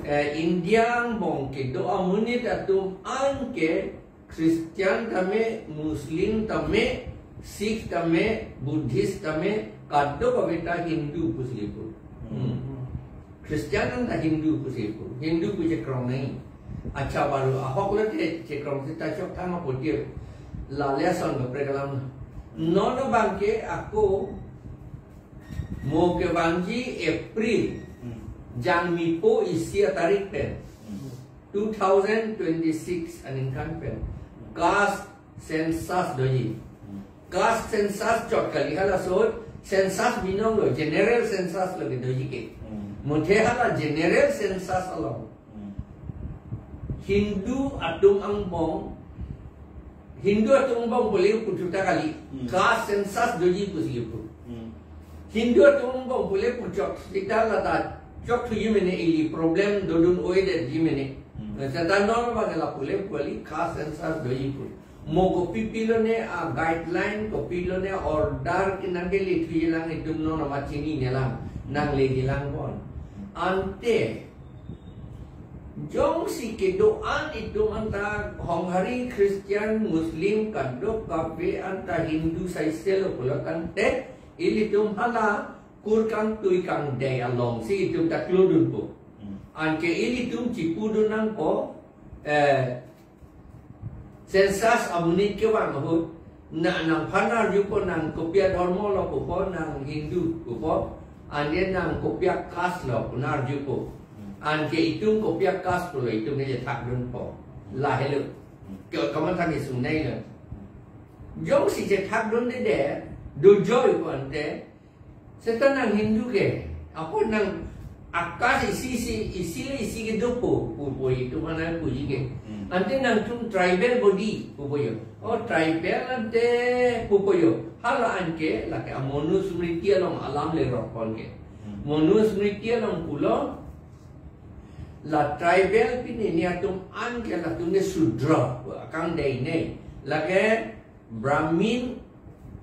eh, India angbong kedo amonit atum anke Christian tame, Muslim tame, Sikh tame, Buddhist tame, kadokave ta Hindu pusi kipu. Hmm. Christian anta Hindu pusi kipu. Hindu pu chekrong nangji. Accha, baru ahok lote chekrong seta chok thang apotio. La le ason kaprek alam. Non abang ke ako mo kevangji April. Hmm. Jangmipo isi atarik pen. Hmm. Two thousand twenty-six aningkan pen. Caste census doji. Hmm. Caste census chot kali, halaso census binong lo, general census lo kedoji ke. Hmm. Muthe hala general census along. Hmm. Hindu atum angbong, Hindu atum angbong pule puthuta kali, Hmm. caste census doji pusi kipu. Hmm. Hindu atum angbong pule puchok seta lata chokthuji mene, ili problem dodun oedetji mene. Hmm. Seta non abang la pule pu kali caste census doji pu. Mo kopi pilone a guideline, kopi pilone order ke nangkele thuji lang, itum non amat chinine lang, nangleji lang pon. Ante jongsi kedo-an itum anta honghari Christian, Muslim, kadokave anta Hindu saiselo pulo tangte, ilitum hala kur kangtui kangdei alongsi itum ta klodunpo. Hmm. Anke ilitum chipudun nangpo, eh, census amonit kevang ahut, na, nangphan arjupo nang kopi adhormo lo pupo, nang Hindu pupo, ante nang kopi a-caste lo pu nang arjupo. Hmm. Anke itum kopi a-caste pulo itum ne chethakdunpo. Lahelo. Hmm. Ke kamatha kesung nangji lo. Jongsi chethakdunde de, dojoi pu ante, seta nang Hindu ke, apot nang a-caste isi isi, isi le isi kedopo, pupo itum aphan nangpuji ke. Hmm. Ante nangtum tribal body, pupo jo. O tribal ante, pupo jo. Hala anke, lake a-Manusmriti along alam lerok pon ke. Hmm. Manusmriti along pulo, la tribal pine ni atum anke latum ke Shudra, kangdeinei. Lake Brahmin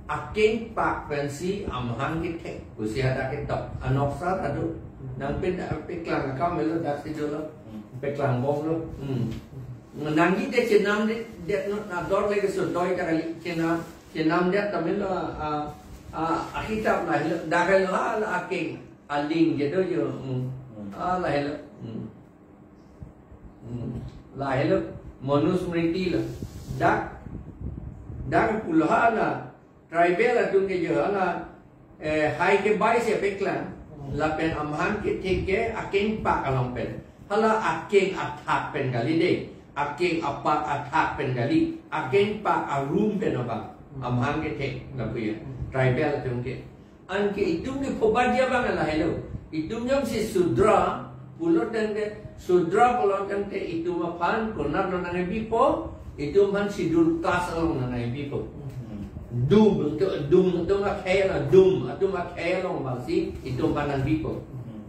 akengpak pensi amahang kethek pusi hadak ketok. Anoksa ta do. Nangpin, peklang akam lo, daksi dolo. Hmm. Peklang bom lo. Hmm. Nangji te chenamde, det non ador le kesudoi ta kali chenam, chenamdet ta melo, a, a, akitap lahelo, dak lo hala akeng aling kedo jo. Hmm. Hmm. Ah, lahelo. Hmm. Hmm. Lahelo, Manusmriti lo. Dak Dak pulo hala tribal atum ke jo hala, eh, hai ke bai si paklang. Hmm. Lapen amahang kethek ke akeng pak along pen. Hala akeng athak pen kali dei. Akeng apak athak pen kali. Akeng pak arum pen abang. Hmm. Amahang kethek lapu ya. Hmm. Tribal atum ke. Anke itum ke phobadia abang lahelo. Itum jongsi Sudra pulo tangte, Sudra pulo tangte itum aphan konat lo nangbipo, itum aphan Scheduled Caste along nangbipo. Hmm. Dum atum, dum atum akhei la, dum atum akhei along abangsi itum aphan nangbipo. Hmm.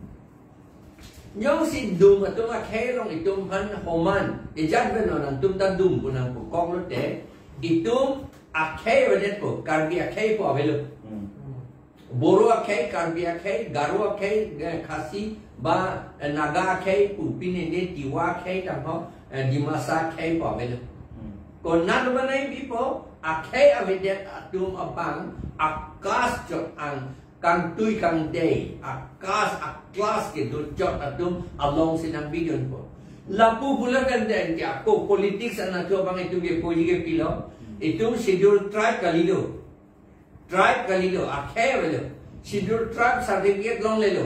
Jongsi dum atum akhei along itum aphan homan, ejat pen non nangtum ta dum pu nangpukok lote, itum akhei avedetpo, Karbi akhei pu avelo. Hmm. Boro akhei, Karbi akhei, Garo akhei, eh, Khasi, ba, eh, Naga akhei pu, pine ne Tiwa akhei tangho, eh, Dimasa akhei pu avelo. Hmm. Konat lo nangbipo, akhei avedet atum abang, a-caste chot ang, kangtui kangdei, a-caste, a-class kedo chot atum alongsi nangbidunpo. Lapu pulo tangte anke ako politics anatthu abang itum ke poji ke pilo, itum Scheduled Tribe kalilo. Tribe kalilo, akhei avelo. Scheduled Tribe certificate longlelo.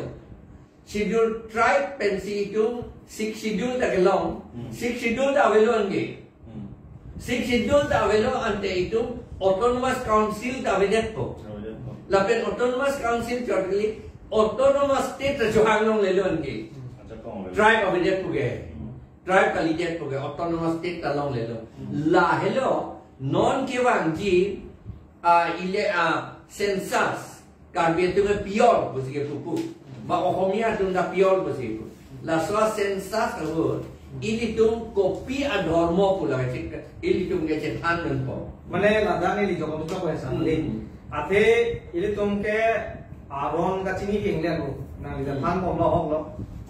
Scheduled Tribe pensi itum Sixth Schedule ta kelong. Hmm. Sixth Schedule ta avelo anke. Hmm. Sixth Schedule ta avelo ante itum Autonomous Council ta avedetpo. Avedetpo. Lapen Autonomous Council chot kali Autonomous State ta chohang longlelo anke. Acha kong avelo. Tribe avedetpo ke. Hmm. Tribe kalidetpo ke, Autonomous State ta longlelo. Hmm. Lahelo, non kevangji, ah, ile, ah, census, Karbi atum ke pure pusi kepupu. Ba Ohomia atum ta pure pusi kepu. Laso a-census ahut, ilitum kopi adhormo pu lake chek, ilitum ke chethandunpo. Mane ladak neli jokok jokok ya sa, Hmm. mane. Athe ilitum ke aron kachini keng le ko. Nangli Hmm. than bomlo hoklo.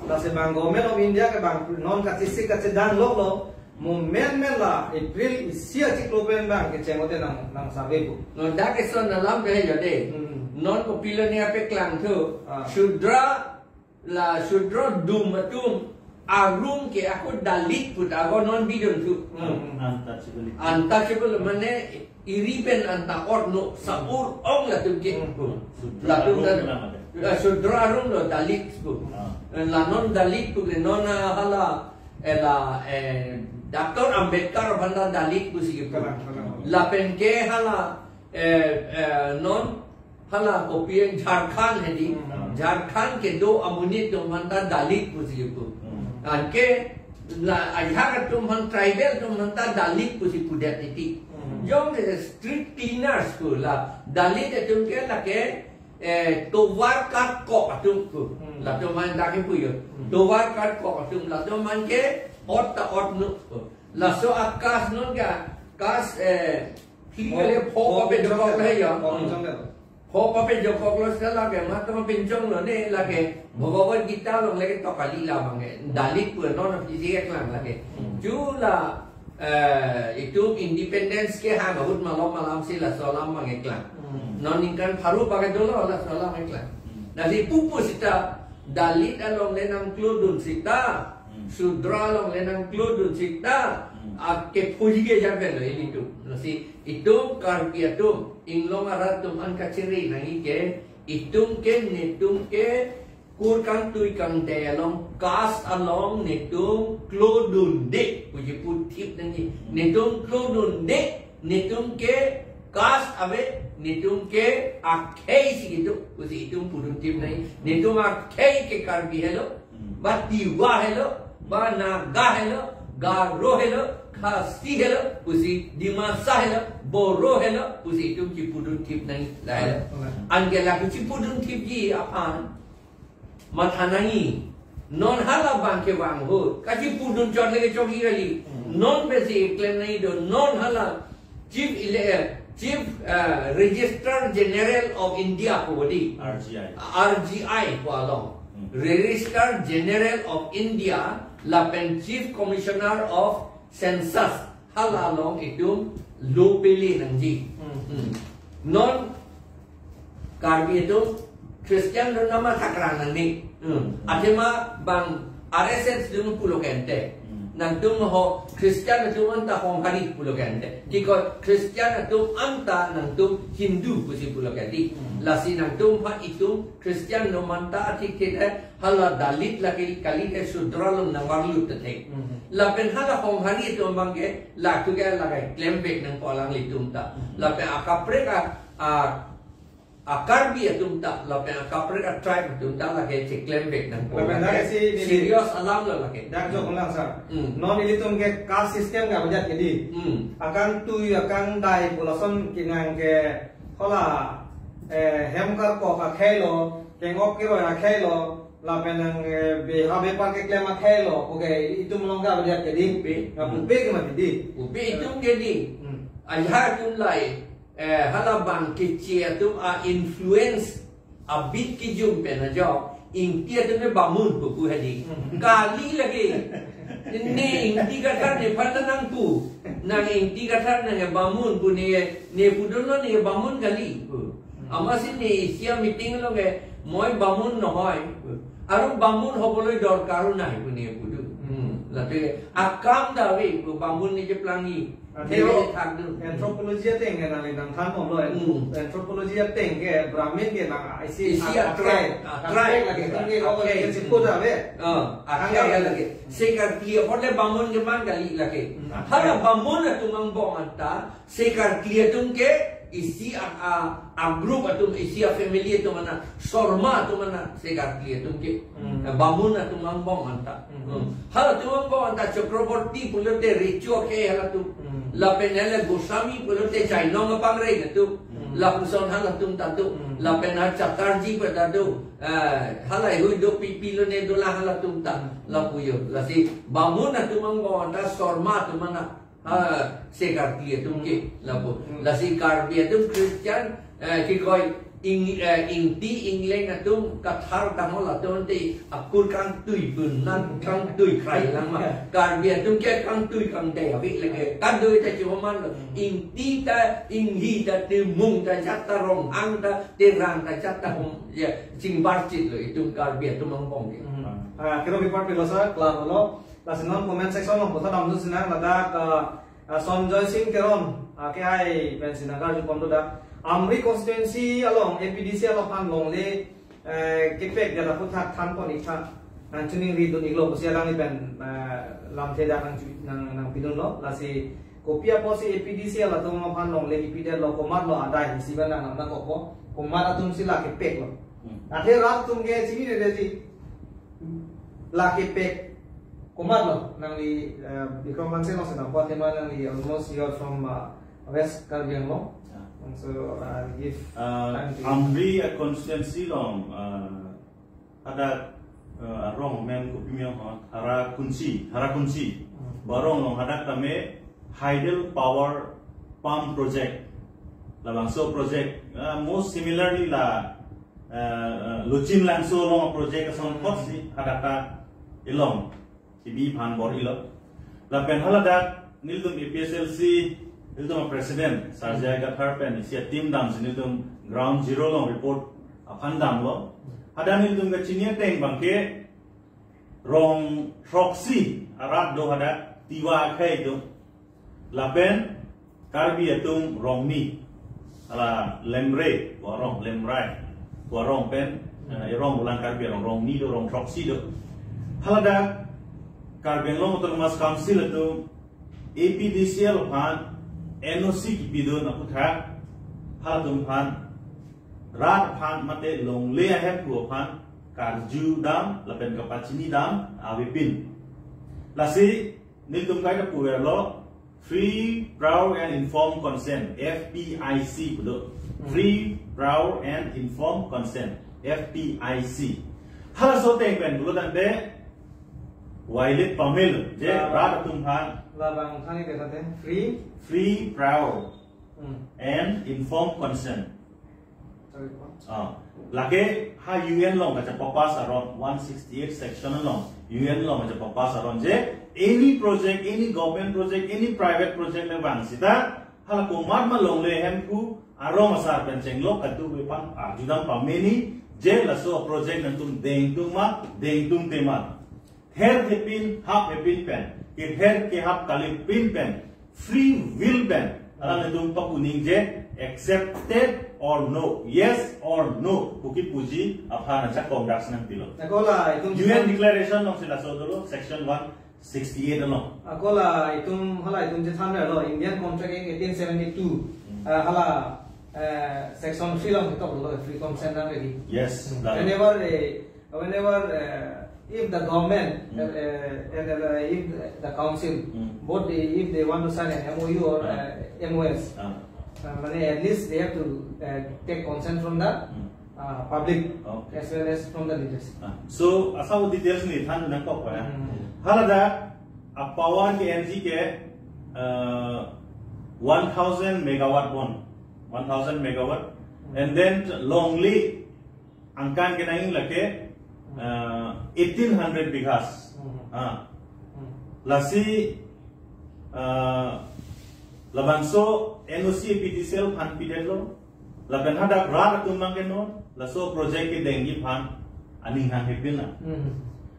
Lasi bang Government of India ke bang non kachesik kachedang loklo. Mo menmen la April isi achiklo pen bang kecheng ote nang, nang survey ko. Non dak eson alam ke jo dei. Hmm. Non kopilo ne apeklangthu. Ah. Sudra la Sudra dum atum arum ke ako Dalit pu ta ako non bidun thu. Hmm. Untouchable. Untouchable mane iri pen anta ot no sa-ur-ong latum ke. Hmm. Sudra Latum arum dan, nama dei. Ya, Sudra arum lo Dalit pu. Ah. La non Dalit pu ke non, ah, hala, eh, la, eh, Doctor Ambedkar aphan ta Dalit pusi kepu. Kalang, kalang. Lapen ke hala, eh, eh, non hala kopi Jharkhand hedi. Hmm. Jharkhand kedo amonit atum aphan ta Dalit pusi kepu. Hmm. Anke la ajak atum aphan, tribal atum aphan ta Dalit pusi pudet titi. Hmm. Jong ke street cleaners pu la Dalit atum ke lake, eh, tovar karkok atum pu. Hmm. Latum aphan dak kepu jo. Hmm. Tovar karkok atum latum aphan ke ot ta ot no pu. Laso a-caste non ke caste, eh, Pho, kali pho pho pape pinchong jokok le. le ya. Pho pinchong le. Pho pape jokok lo sela ke matma pinchong lo ne lake Bhagavad Gita along lake to kali la bang ke. Dalit pu non pisi keklang lake. Hmm. Ju la, eh, itum independence kehang ahut malom malam si laso alam bang keklang. Hmm. Non ningkan pharo bang ke dolo laso alam keklang. Hmm. Lasi pupu sita Dalit along le nangklodun sita. Hmm. Sudra along le nangklodun sita. Hmm. Ake phuji ke jaga lo ilitum. Lasi itum Karbi atum, inglong arat atum an kachiri nangji ke, itum ke netum ke kur kangtui kangdei along, caste along netum klodunde puji puthip nangji. Netum klodunde, netum ke caste ave, netum ke akhei si kedo pusi itum puduntip nangji. Netum akhei ke Karbi helo, Hmm. ba Tiwa helo, ba Naga helo, Garo helo, Khasi helo, pusi Dimasa helo, Boro helo, pusi itum chipuduntip nangji lahelo. Hmm. Anke la chipuduntipji aphan matha nangji. Non hala bang kevang ahut kachipudun chot le kechokji kali. Hmm. Non pensi klem nangji do, non hala Chief Ele-, Chief, uh, Registrar General of India pu di. R G I. R G I pu along. Hmm. Registrar General of India lapen Chief Commissioner of Census hala along itum lo pele nangji. Hmm. Hmm. Non Karbi atum Christian do nama thakra nangne. Hmm. Athema bang R S S dun pulo kente. Hmm. Nangtum ho Christian atum anta Honghari pulo ke ante. Kiko Christian atum anta nangtum Hindu pusi pulo ke di. Hmm. Lasi nangtum pha itum Christian no manta atik ke, eh, hala Dalit lake kali ke Sudra along nangvarlut te thek. Hmm. Lapen hala Honghari atum abang ke la tu ke la ke klem bek nangpo alanglitum ta. Hmm. Lapen akaprek a, a, a Karbi atum ta, lapen akaprek a tribe atum ta lake cheklem bek nangpo. Lapen lake dak isi neli serious alam lo lake. Dak jok ulang, sir. Hmm. Non ilitum ke caste system ke abajat ke di. Hmm. Akangtui, akangdai pu lason kenang ke hola, eh, hem karkok akhei lo, kengok keroi akhei lo, lapen nang, eh, beha bepar keklem akhei lo, okay, itum along ke abajat ke di. Pupe. Nang pupe ke mati di. Pupe itum ke di. Hmm. Ajahak atum lai, eh, hala bang keche atum a-influence abit kijum pen ajok, Ingti atum ke Bamun pupu hadi. Hmm. Kali lake. Ne Ingti Kathar nephan ta nangpu. Nang Ingti Kathar nang ke Bamun pu ne, ne pudunlo ne Bamun kali pu. Hmm. Amatsi ne isi a-meeting along ke, "Moi Bamun nohoi pu. Aru Bamun hoboloi dorkar-o nai pu ne pudu." Hmm. Lapen akam ta ave pu Bamun ne cheplangji. Athe ne o, thakdun. Anthropology ateng ke nangli nangthan bomlo, an-, Hmm. anthropology ateng ke Brahmin ke nang isi Isi a-, a-, akhei, a-, akhei lake, akhei. Akhei ke chiput ave. Ah, akhei Akhei lake. Sekarkli hote Bamun ke man kali lake. Hmm, akhei. Hala Bamun atum angbong anta, sekarkli atum ke isi a, a, a-group atum, isi a-family atum ana, Sorma atum ana, sekarkli atum ke. Hmm. Eh, Bamun atum angbong anta. Hmm. Hmm. Halatum angbong anta Chakraborty pulote recho ke halatum. Hmm. Lapen hala Goswami pulote chainong apangre atum. Hmm. Lapuson halatum ta do. Hmm. Lapen ha Chatterjee pu ta do. Eh, hala hui do pipi lo ne dolang halatum ta. Hmm. Lapu jo. Lasi Bamun atum angbong anta Sorma atum ana. Ha, sekarkli atum ke, lapu. Hmm. Lasi Karbi atum Christian, eh, kikoi Ing-, eh, Ingti Ingleng atum Kathar damol atum te akur kangtui bun nang kangtui krai lang ma. Karbi atum ke kangtui kangdai ave lake. Kangdai ta chihoman lo. Hmm. Ingti ta, Inghi ta, Timung ta, jat ta, Ronghang ta, Terang ta, jat ta hom, ya, chingbarchit lo itum Karbi atum angbong ke. Hmm. Ah, kero bipar pilosa, klar lo. Lasi non comment section along puthot damdun sinang ladak, ah, ah, Sonjoy Singh Teron, ah, ke ai pensi nangkarju pon do dak. Amri constituency along A P D C along aphan longle, eh, kepek dak aphuthak than pon ik tha. Nangchiningri dun iklo pusi alangli pen, eh, lamthe dak nang chu-, nang, nangpidunlo. Lasi kopi apotsi A P D C along atum aphan longle kipidetlo, komatlo adai isi ba nang nangkokpo. Komat atumsi la kepeklo. Hmm. Athe rat atum ke chinine dei. La kepek komatlo nangli, eh, Bikram Hanse alongsi nangpu athema nangli almost you are from, uh, West Karbi Anglong. Yeah. And so, uh, give Uh, time to you. Amri a constituency along, uh, hadak, uh, arong amen kopi miyong ho, Tharakunchi, Tharakunchi. Hmm. Pu arong along hadak tame hydel power pump project. Labangso project, uh, most similarly la, uh, uh, Lochin Langso along project ason Hmm. apotsi hadak ta ilong. Kibi aphan bor-ilo. Lapen haladak nelitum A P H L C, nelitum president, Sarjai Kathar pen isi a-team damsi nelitum ground zero along report aphan damlo. Hadak nelitum kachini ateng abang ke rong throksi arat do hadak Tiwa akhei atum. Lapen Karbi atum rongni, hala Lemre pu arong, Lemrai pu arong pen, eh, arong dolang Karbi arong, rongni do, rong throksi do. Haladak Karbi Anglong Autonomous Council atum A P D C L aphan N O C kipidun aphuthak halatum aphan rat aphan mate longle ahemphu aphan karju dam lapen kapachini dam avepin. Lasi nelitum kaita puverlo, Free, Prior and Informed Consent, F P I C pulo. Hmm. Free, Prior and Informed Consent, F P I C. Halaso ateng pen pulo tangte violate pamelo, je Ah. rat atum aphan. Labang thani ke tangte, free. Free, prior Hmm. and informed consent. Sorry, what? Ah, lake ha U N along kachepapass aron, one sixty-eight section along, U N along kachepapass aron je, any project, any government project, any private project le vang sita, hala komat ma longle ahemphu arong asar pen chenglok kadokave aphan arjudam pameni, je laso project nangtum dengtung ma, dengtungte ma. Ther thepin, hap thepin pen. kepher kehap kali pin pen, free will pen alanglitum pakuningje, accepted or no, yes or no, puki puji aphan ajak conduct nangpilo. Ako la itum UN declaration alongsi laso dolo, section one sixty-eight along. Ako la itum, hala itum chethan lo, Indian Contract Act eighteen seventy-two. Hmm. Ah, hala, eh, section three along ketok lo, free consent nang ready. Yes, Hmm. that. Whenever, eh, whenever, eh, if the government, Hmm. eh, eh, and, eh, if the council, Hmm. both they, if they want to sign an M O U or, Ah. eh, M O S, Ah. uh, mane at least they have to, eh, take consent from the Hmm. uh, public Okay. as well as from the leaders. Ah, so, asap details neli than nangkok ya. Hmm. Haladak, a power ke N G ke, uh, one thousand megawatt bon. One thousand megawatt. Hmm. And then longle angkan kenangji lake, Hmm. uh, eighteen hundred bighas. Hmm. Ah. Hmm. Lasi, uh, labangso N O C A P D C L aphan pidetlo. Lapen hadak rat atum abang ke non, laso project kedengji aphan aning hanghe pin na. Hmm.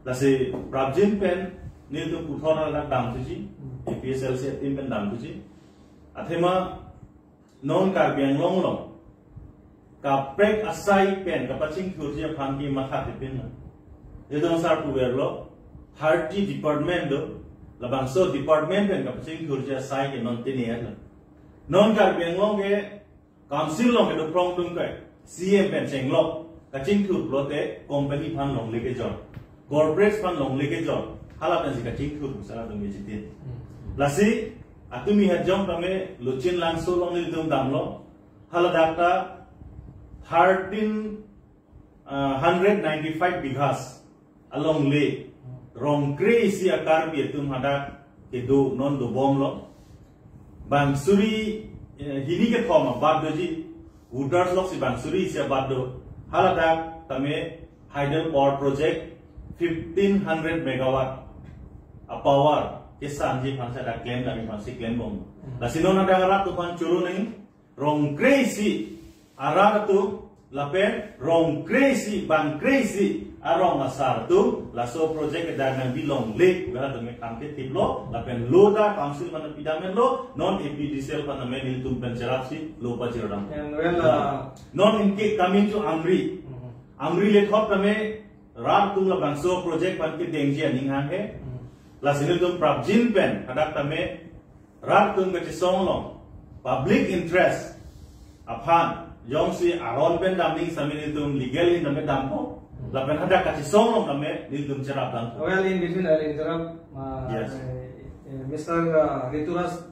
Lasi prapjin pen nelitum puthot hadak damthuji, Hmm. A P H L C a-team pen damthuji. Athema non Karbi Anglong along kaprek asai pen kapachingthurji aphan ke mathathe pin na. Nelitum sar puverlo, thirty department do, labangso department pen kapachingthurji asai ke non tini ya. Non Karbi Anglong ke Council along kedo prong tum kai, C M pen chenglok, kachingthur pulote company aphan longle kejor, corporate aphan longle kejor, hala pensi kachingthur pu sar atum kechitin. Hmm. Lasi, atumi hajong tame Lochin Langso along nelitum damlo, haladak ta thirteen, uh, hundred ninety-five bighas alongle, rong kre-isi a-Karbi atum hadak kedo non dobomlo. Bang suri, eh, hini kethom abat doji, voters loksi bang suri isi abat do. Haladak tame Hydel Power Project fifteen hundred megawatt a-power kesanji aphan si hadak klem, kami aphan si klembom. Hmm. Lasi non hadak rat atum aphan choro nangji, rong kre-isi arat atum, lapen rong kre-isi, bang kre-isi arong asar atum, laso project kedo nangbi longle, hala atum ke kam ketiplo, lapen lo ta council aphan pidam lo, non A P D C L aphan nelitum pen cherapsi lo pachirdam. And well, uh, non inke coming to Amri. Mhm. Amri lethot tame rat atum labangso project aphan kedengji aning hanghe. Mhm. Lasi nelitum prapjin pen, hadak tame rat atum kachesong along, public interest aphan, jongsi aron pen damning sami nelitum legal in tame dampo, lapen hadak kachesong along tame nelitum cherap dampo. Well, in between, I'll interrupt. Uh, Yes. uh, uh, Mister, uh, Rituraj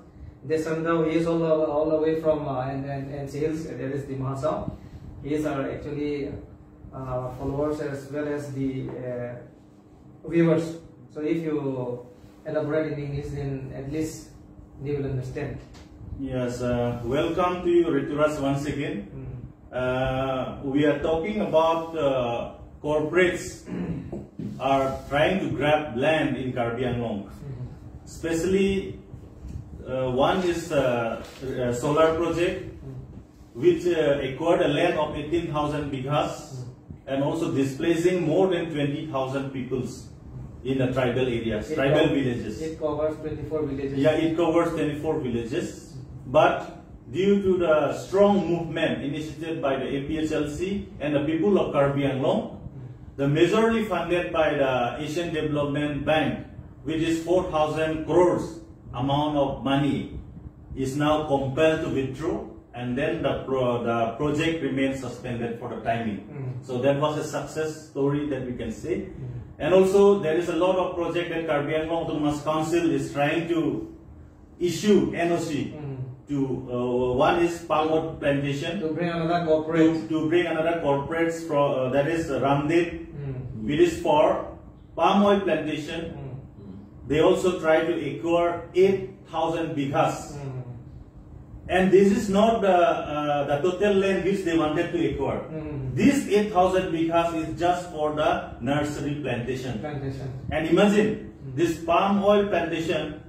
Desanda, he is all, all the way from, uh, and, and, and Sales, that is Dima Hasao. He is our actually, uh, followers as well as the, uh, viewers. So if you elaborate in English, then at least they will understand. Yes, uh, welcome to you, Rituraj, once again. Mm. Uh, we are talking about, uh, corporates are trying to grab land in Karbi Anglong. Mm. Especially, uh, one is, uh, a solar project, Mm. which, uh, acquired a land of eighteen thousand bighas, Mm. and also displacing more than twenty thousand peoples in the tribal areas, It tribal co-, villages. It covers twenty-four villages. Yeah, it covers twenty-four villages. But due to the strong movement initiated by the A P H L C and the people of Karbi Anglong, Mm. the majorly funded by the Asian Development Bank, which is four thousand crores amount of money, is now compelled to withdraw, and then the pro-, the project remains suspended for the timing. Mm. So that was a success story that we can say. Mm. And also, there is a lot of project that Karbi Anglong Autonomous Council is trying to issue N O C Mm. to, uh, one is palm oil plantation. To bring another corporate. To, to bring another corporate from, uh, that is Ramdev, Mm. which is for palm oil plantation. Mm. They also try to acquire eight thousand bighas. Mm. And this is not the, uh, the total land which they wanted to acquire. Mm. This eight thousand bighas is just for the nursery plantation. Plantation. And imagine, Mm. this palm oil plantation,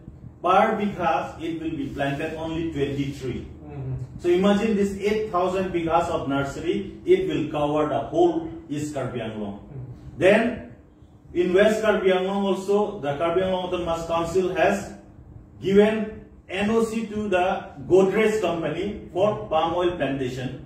per bighas, it will be planted only twenty-three. Mm. So imagine this eight thousand bighas of nursery, it will cover the whole East Karbi Anglong. Mm. Then, In West Karbi Anglong also, the Karbi Anglong Autonomous Council has given N O C to the Godrej company for palm oil plantation,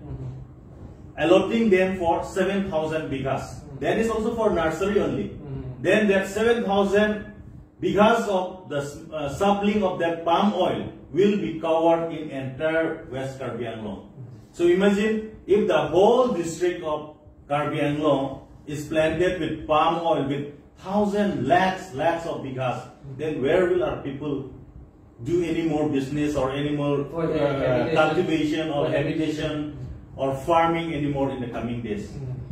allotting them for seven thousand bighas. That is also for nursery only. Then that seven thousand bighas of the uh, sapling of that palm oil will be covered in entire West Karbi Anglong. So imagine if the whole district of Karbi Anglong is planted with palm oil with thousand, lakhs, lakhs of bighas, then where will our people do any more business or any more For the uh, habitation. cultivation or For habitation. habitation or farming anymore in the coming days?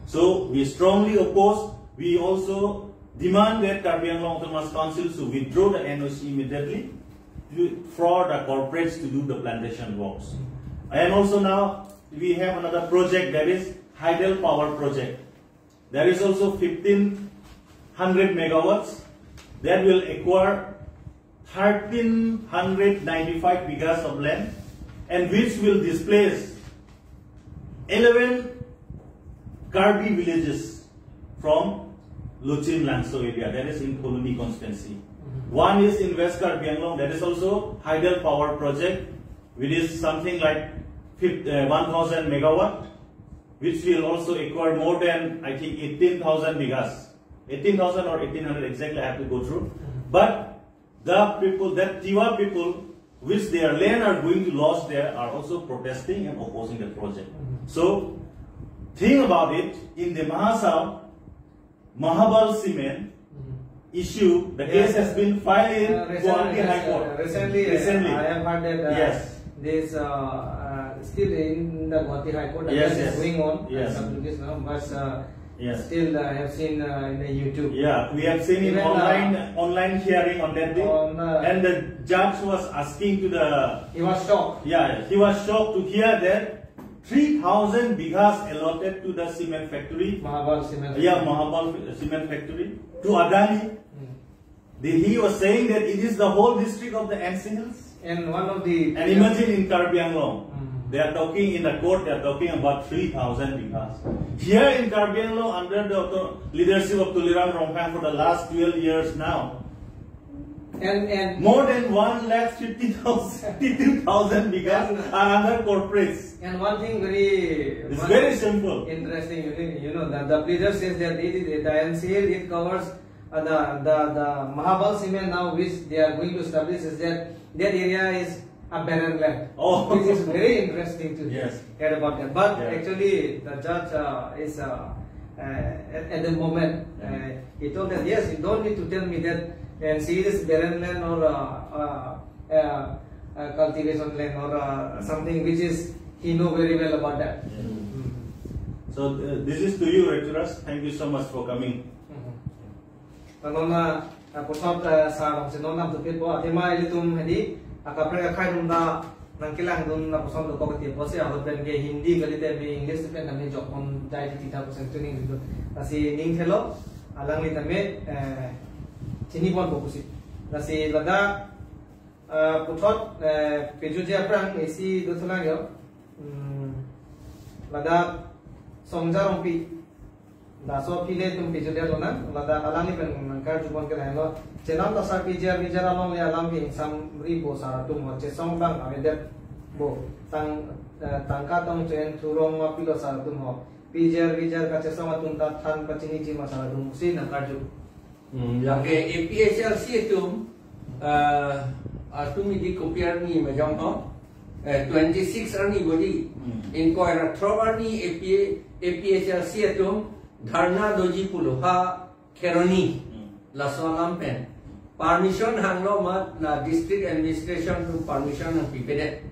So we strongly oppose. We also demand that Karbi Anglong Autonomous Council should withdraw the N O C immediately to, for the corporates to do the plantation works. And also now we have another project, that is hydel power project. There is also fifteen hundred megawatts that will acquire thirteen hundred ninety-five bighas of land, and which will displace eleven Karbi villages from Lochin Langso area, that is in Phuloni constituency. One is in West Karbi Anglong, that is also hydel power project, which is something like fif- uh, one thousand megawatt, which will also acquire more than, I think, eighteen thousand bighas. Eighteen thousand or eighteen hundred exactly, I have to go through. But the people, that Tiwa people, which their land are going to loss there, are also protesting and opposing the project. So, think about it, in the Mahasam, Mahabal Cement issue, the case has been filed in Uh, recently, Guwahati High Court. uh, recently, uh, Recently. I have heard that uh, Yes. this uh, uh, still in the Guwahati High Court, the Yes, case yes. is going on. Yes. Some cases now, but uh, Yes. still uh, I have seen uh, in the YouTube. Yeah, we have seen in Even, uh, online online hearing on that day, on, uh, and the judge was asking to the he was shocked. Yeah, he was shocked to hear that three thousand bighas allotted to the cement factory. Mahabal Cement. Yeah, Mahabal Cement Factory to Adani. Hmm. The- he was saying that it is the whole district of the N C Hills. And one of the And imagine in Karbi Anglong, Hmm. they are talking in the court, they are talking about three thousand bighas. Here in Karbi Anglong, under the author- leadership of Tuliram Ronghang for the last twelve years now, And and more than one lakh fifty thousand, fifty-two thousand bighas And are under corporates. And one thing very It's one very simple. interesting, you know, you know that the pleader says that it, it, the N C L, it covers uh, the, the the Mahabal Cement now, which they are going to establish, is that that area is a barren land, Oh. which is very interesting to Yes. hear about that. But Yeah. actually, the judge uh, is uh, uh, at, at the moment uh, he told that yes, you don't need to tell me that N C L is barren land or uh, uh, uh, uh, cultivation land or uh, something which is he know very well about that. Mm. So uh, this is to you, Rectorus. Thank you so much for coming. Mhm. Nona uh, puthot uh, sar bangsi non nam tupit po athema ilitum hadi akaprek akhai dum da nangkelang dun na puson dokok ti po si alo pen ke Hindi kali te me English pen nami jok pon jai ti ta puson tuning gitu. Lasi ning thelo alangli tame eh, chini pon po pusi. Lasi ladak uh, puthot uh, pejuji aprang isi dothulang yo. Hmm, ladak Songja Rongpi. Laso aphi le tum pejudet lonang, ladak alangli pen nangkarju pon ke lahenlo. Chenam ta sar P G R V G R along le alam ke ingsam ri bo sar atum ho, chesong bang avedet bo. Tang eh, tangka tong chen thurong ma pilo sar atum ho. P G R V G R kachesong atum ta than pachiniji ma sar atum si nangkarju. Hmm, lake A P H L C atum, uh, atum idi kopi arni majam ho, eh, twenty-six arni bodi. Hmm. Ingkoi ra throk arni A P, A P H L C atum dharna doji pulo ha Kheroni. Hmm. Laso alam pen. Permission hanglo ma na district administration atum permission nangpipedet.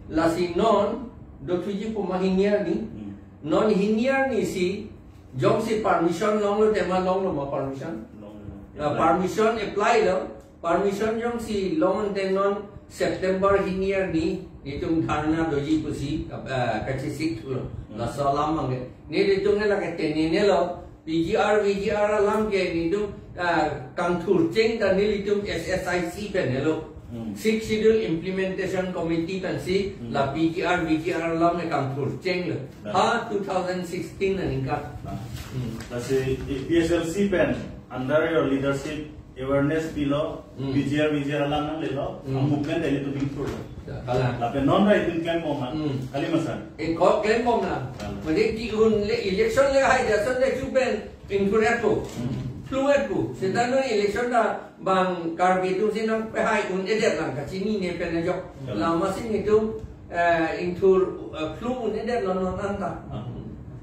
Lasi non dothuji pu ma hini arni. Hmm. Non hini arni si jongsi permission longlo tema longlo ma permission. Longlo. Ah, Apply. Permission apply lo. Permission jongsi long te non September hini arni netum dharna doji pusi ah, kachesik thulo. Hmm. Laso alam abang ke. Nelitum ke lake tenine lo. P G R, V G R alam ke netum ah, kangthur cheng ta nelitum S S I C pen lo. Hmm. Sixth Schedule Implementation Committee pensi Hmm. la P G R, V G R alam ne kangthur chenglo. Nah. Ha two thousand sixteen aningkan. Nah. Hmm. Lasi APHLC pen under your leadership awareness pilo, Hmm. P G R, V G R alam nanglelo, Hmm. a movement ilitum ingthurlo. Ya, kalang. Lapen non ra itum klembom ma, Hmm. kali ma sir? Eh, ko klembom na. Kalang. Mane ki-un le election le hai jason le chupen ingthur-etpo. Hmm. Phlu-etpo. Seta non election ta bang Karbi atum si nangpehai un-edet lang kachinine pen ajok. Ya. Lama si nelitum, eh, ingthur, eh, phlu un-edet lo non anta. Ah.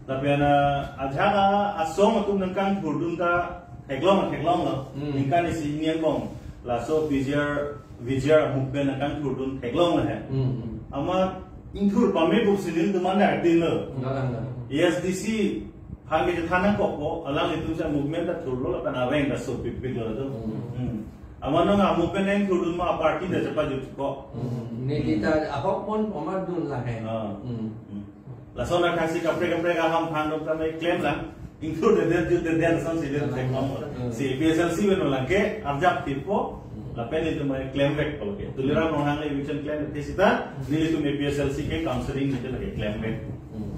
Lapen, eh, ajahak asong atum nangkangthurdun ta theklong theklonglo. Hmm. Ningkan isi hini angbong laso P G R, V G R movement nangkangthurdun theklonglo he. Hmm, hmm. Amat ingthur pame pusi nelitum an artin lo. Kalang, kalang. ASDC aphan kachethan nangkokpo, alanglitum si movement ta thurlo lapen areng ta sopikpiklo atum. Hmm. Hmm. Amat non a movement ingthurdun ma a party ta chepajutko. Hmm. Neli ta ahok mon pomar dun la he. Ah. Hmm. Hmm. Lason akhasi kaprek kaprek aham aphan dok tame klem lang. Ingthurdedet jutdedet lason si det Hmm. thek nom. Hmm. Si APHLC pen lang ke arjap tipo. Hmm. Lapen itum mai klemvekpo ke. Tuliram Ronghang le eviction claim ke sita. Hmm. Nelitum APHLC ke counseling nelitum ke klemvek. Hmm.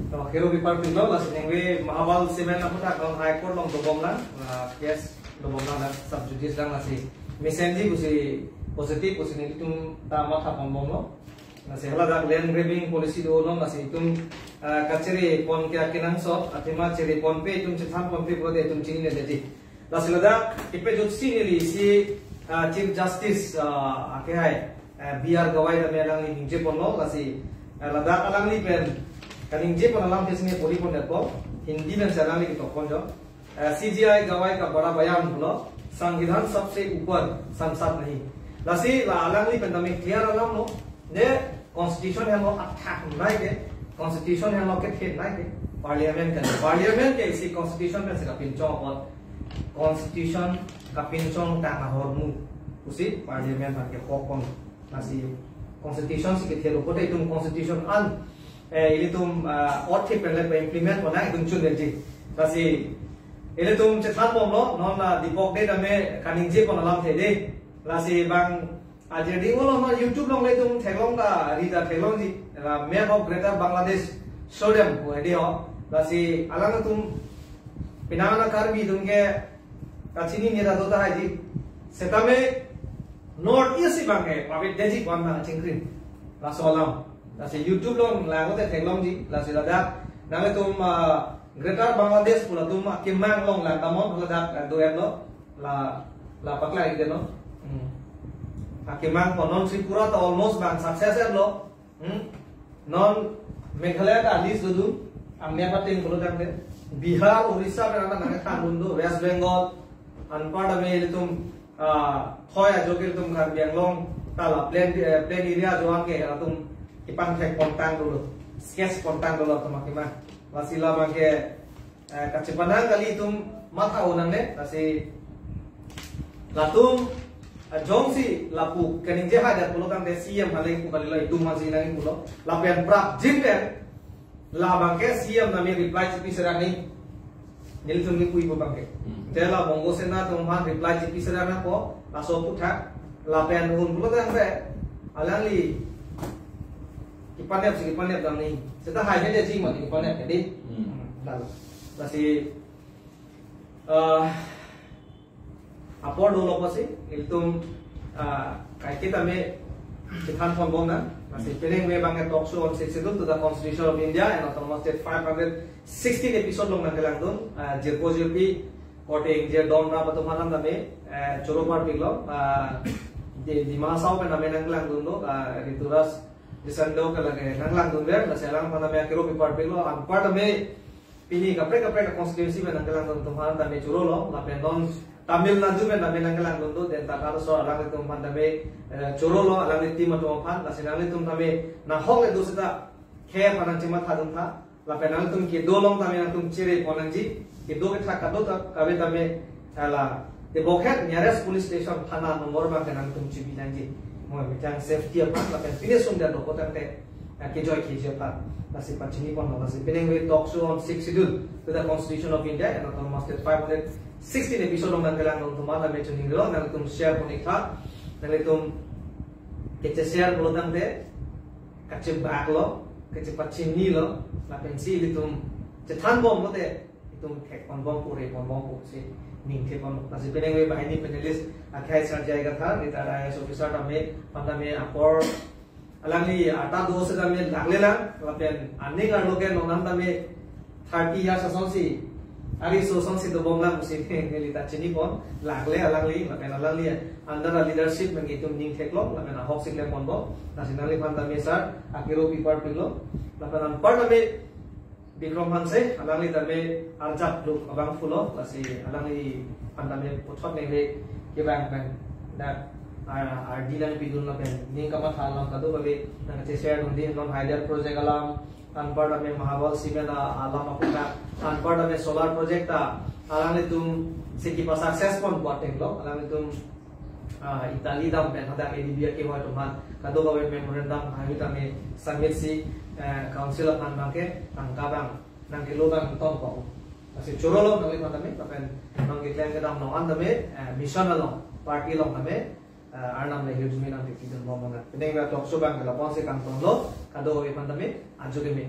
To, kero bipar pilo, lasi ningve Mahabal Cement aphuthak High Court along dobom lang, ah, case dobom lang, sub judice lang lasi. Mesenji pusi positive pusi nelitum ta matha ponbomlo. Lasi haladak land grabbing policy do non lasi itum, ah, kachere pon ke akenangsot, athema chere ponpe itum chethan ponpe pulote itum chinine detji. Lasi ladak kepajutsi neli si, ah, Chief Justice, ah, ake hai, ah, B R Gavai tame alangli ningje ponlo, lasi, ah, ladak alangli pen kaningje pon alam ke sini pori pondetpo, Hindi pen si alangli ketok pon jo. Eh, CJI गवाही का बड़ा बयान pulo, संविधान सबसे ऊपर, संसद नहीं. Lasi la alangli pen tame clear alamlo, de constitution henlo athak nai ke, constitution henlo kethe nai ke, parliament kan, parliament ke isi constitution pen si kapinchong apot, constitution kapinchong tang ahormu pusi parliament aphan kehok pon. Lasi constitution si kethelo pote itum constitution an, eh, ilitum, ah, othe pen le implement pon nang itum chun detji. Lasi ilitum chethan bomlo, non la Dipok de tame kaningje pon alamthe de. Lasi bang ajir ding ulo non YouTube along le itum theklong ta ri ta theklongji. La map of Greater Bangladesh sodem pu ide ho. Lasi alangtum pinang na Karbi atum ke kachinine ta do tahai ji. Setame North East abang ke pavedetji ko-an nangchingkrim. Laso alam. Lasi YouTube along lang te theklongji, lasi ladak nanglitum, ah, Greater Bangladesh pu latum akemang along lang damnon ladak, ah, do-etlo, la, la paklangdetnon. Hmm. Akemang pon non Tripura ta almost bang success-etlo. Hmm? Non Meghalaya ta list dodun, amya pating pulo tangte. Bihar, Orissa pen anta nangkethandun do, West Bengal, anpar tame ilitum, ah, thoi ajo ke ilitum Karbi Anglong ta la plain, eh, plain area ajo an ke latum kepangthek pontang dolo, sketch pontang dolo latum akemang. Lasi labang ke, eh, kachepanang kali itum matha-o nangne, lasi latum, eh, jongsi lapu kaningje hajar pulo tangte C M hale pu kalilo, itum masi nangji pulo. Lapen prapjin pen labang ke C M tame reply chipi serang ni. Nelitum ni pui pu abang ke. Hmm. Te la Bongo Sena atum aphan reply chipi serang nangpo, laso aphuthak, lapen un pulo tangte alangli kepanep si kepanep damji. Seta haihedetji mati kepanep ke dei. Hmm. Hmm, lalu. Lasi, ah, apor dolo pusi, ilitum, ah, kaike tame chethan ponbom nang. Lasi pining ve abang ke talk show on Sixth Schedule to the Constitution of India and Autonomous State five hundred sixteen episode along nangkelangdun, ah, jirpo jirpi, korte ingjir don rap atum aphan tame, eh, choro parpiklo, ah, di, Dima Hasao pen tame nangkelangdun do, ah, Rituraj Desando ke lake nanglangdunver, lasi alang aphan tame akero piparpiklo, anpar tame pini kaprek kaprek constituency pen nangkelangdun atum aphan tame chorolo, lapen non Tamil Nadu pen tame nangkelangdun do, Denta Karso alanglitum aphan tame, eh, chorolo, alangli team atum aphan, lasi nanglitum tame nanghok le do seta, khe aphan nangchemathadun tha, lapen nangtum kedo along tame nangtum chere pon nangji, kedo kethak kadokave tame, hala, tebokhet nearest police station thana number abang ke nangtum chibi nangji. Mo methang safety aphan, lapen pine sung dan dokot tangte, ah, kejoi keji aphan. Lasi pachini pon, lasi pining ve talk show on Sixth Schedule to the Constitution of India and Autonomous State five hundred sixteen episode along nangkelangdun atum aphan tame chiningrilo, nangtum share pon-ik tha. Nanglitum kecheshare pulo tangte, kachebaklo, kachepachinilo, lapensi ilitum chethanbom pulote, itum thekponbom pu, reponbom pusi ningthepon. Lasi penang ave banghini panelist akhai Sarjai Kathar, retired I A S officer tame, aphan tame apor alangli arta do setame laglelang, lapen aning arlo ke non an tame thirty years asonsi, ariso asonsi dobomlang pusi neli ta chinipon, lagle alangli, lapen alangli under a leadership nangtum ningtheklong, lapen ahok si klemponbom. Lasi nangliphan tame sir, akero pi parpiklo, lapen anpar tame Bikram Hanse, alangli tame arjap duk abang pulo, lasi alangliphan tame puthot neli kevang pen dak, ah, ardi nangpidun lapen ning kamatha alam kadokave nangkacheshare dunde, non Haider project alam, anpar tame Mahabal Cement a-, alam aputhak, anpar tame solar project ta alanglitum si kepa-success pon pu atenglo, alanglitum, ah, Italy dam pen hadak A D B akehoi atum aphan kadokave memorandum haihui tame submit si, eh, council aphan abangke tangka abang nangkelo abang tongkok. Lasi chorolo nangliphan tame, lapen nangkeklem kedam along an tame, eh, mission along, party along tame, eh, Arnam le hirjume nangpidunbom nang. Penang ave talk show abangke lapu-an si kangtonlo, kadokavephan tame, ajo keme.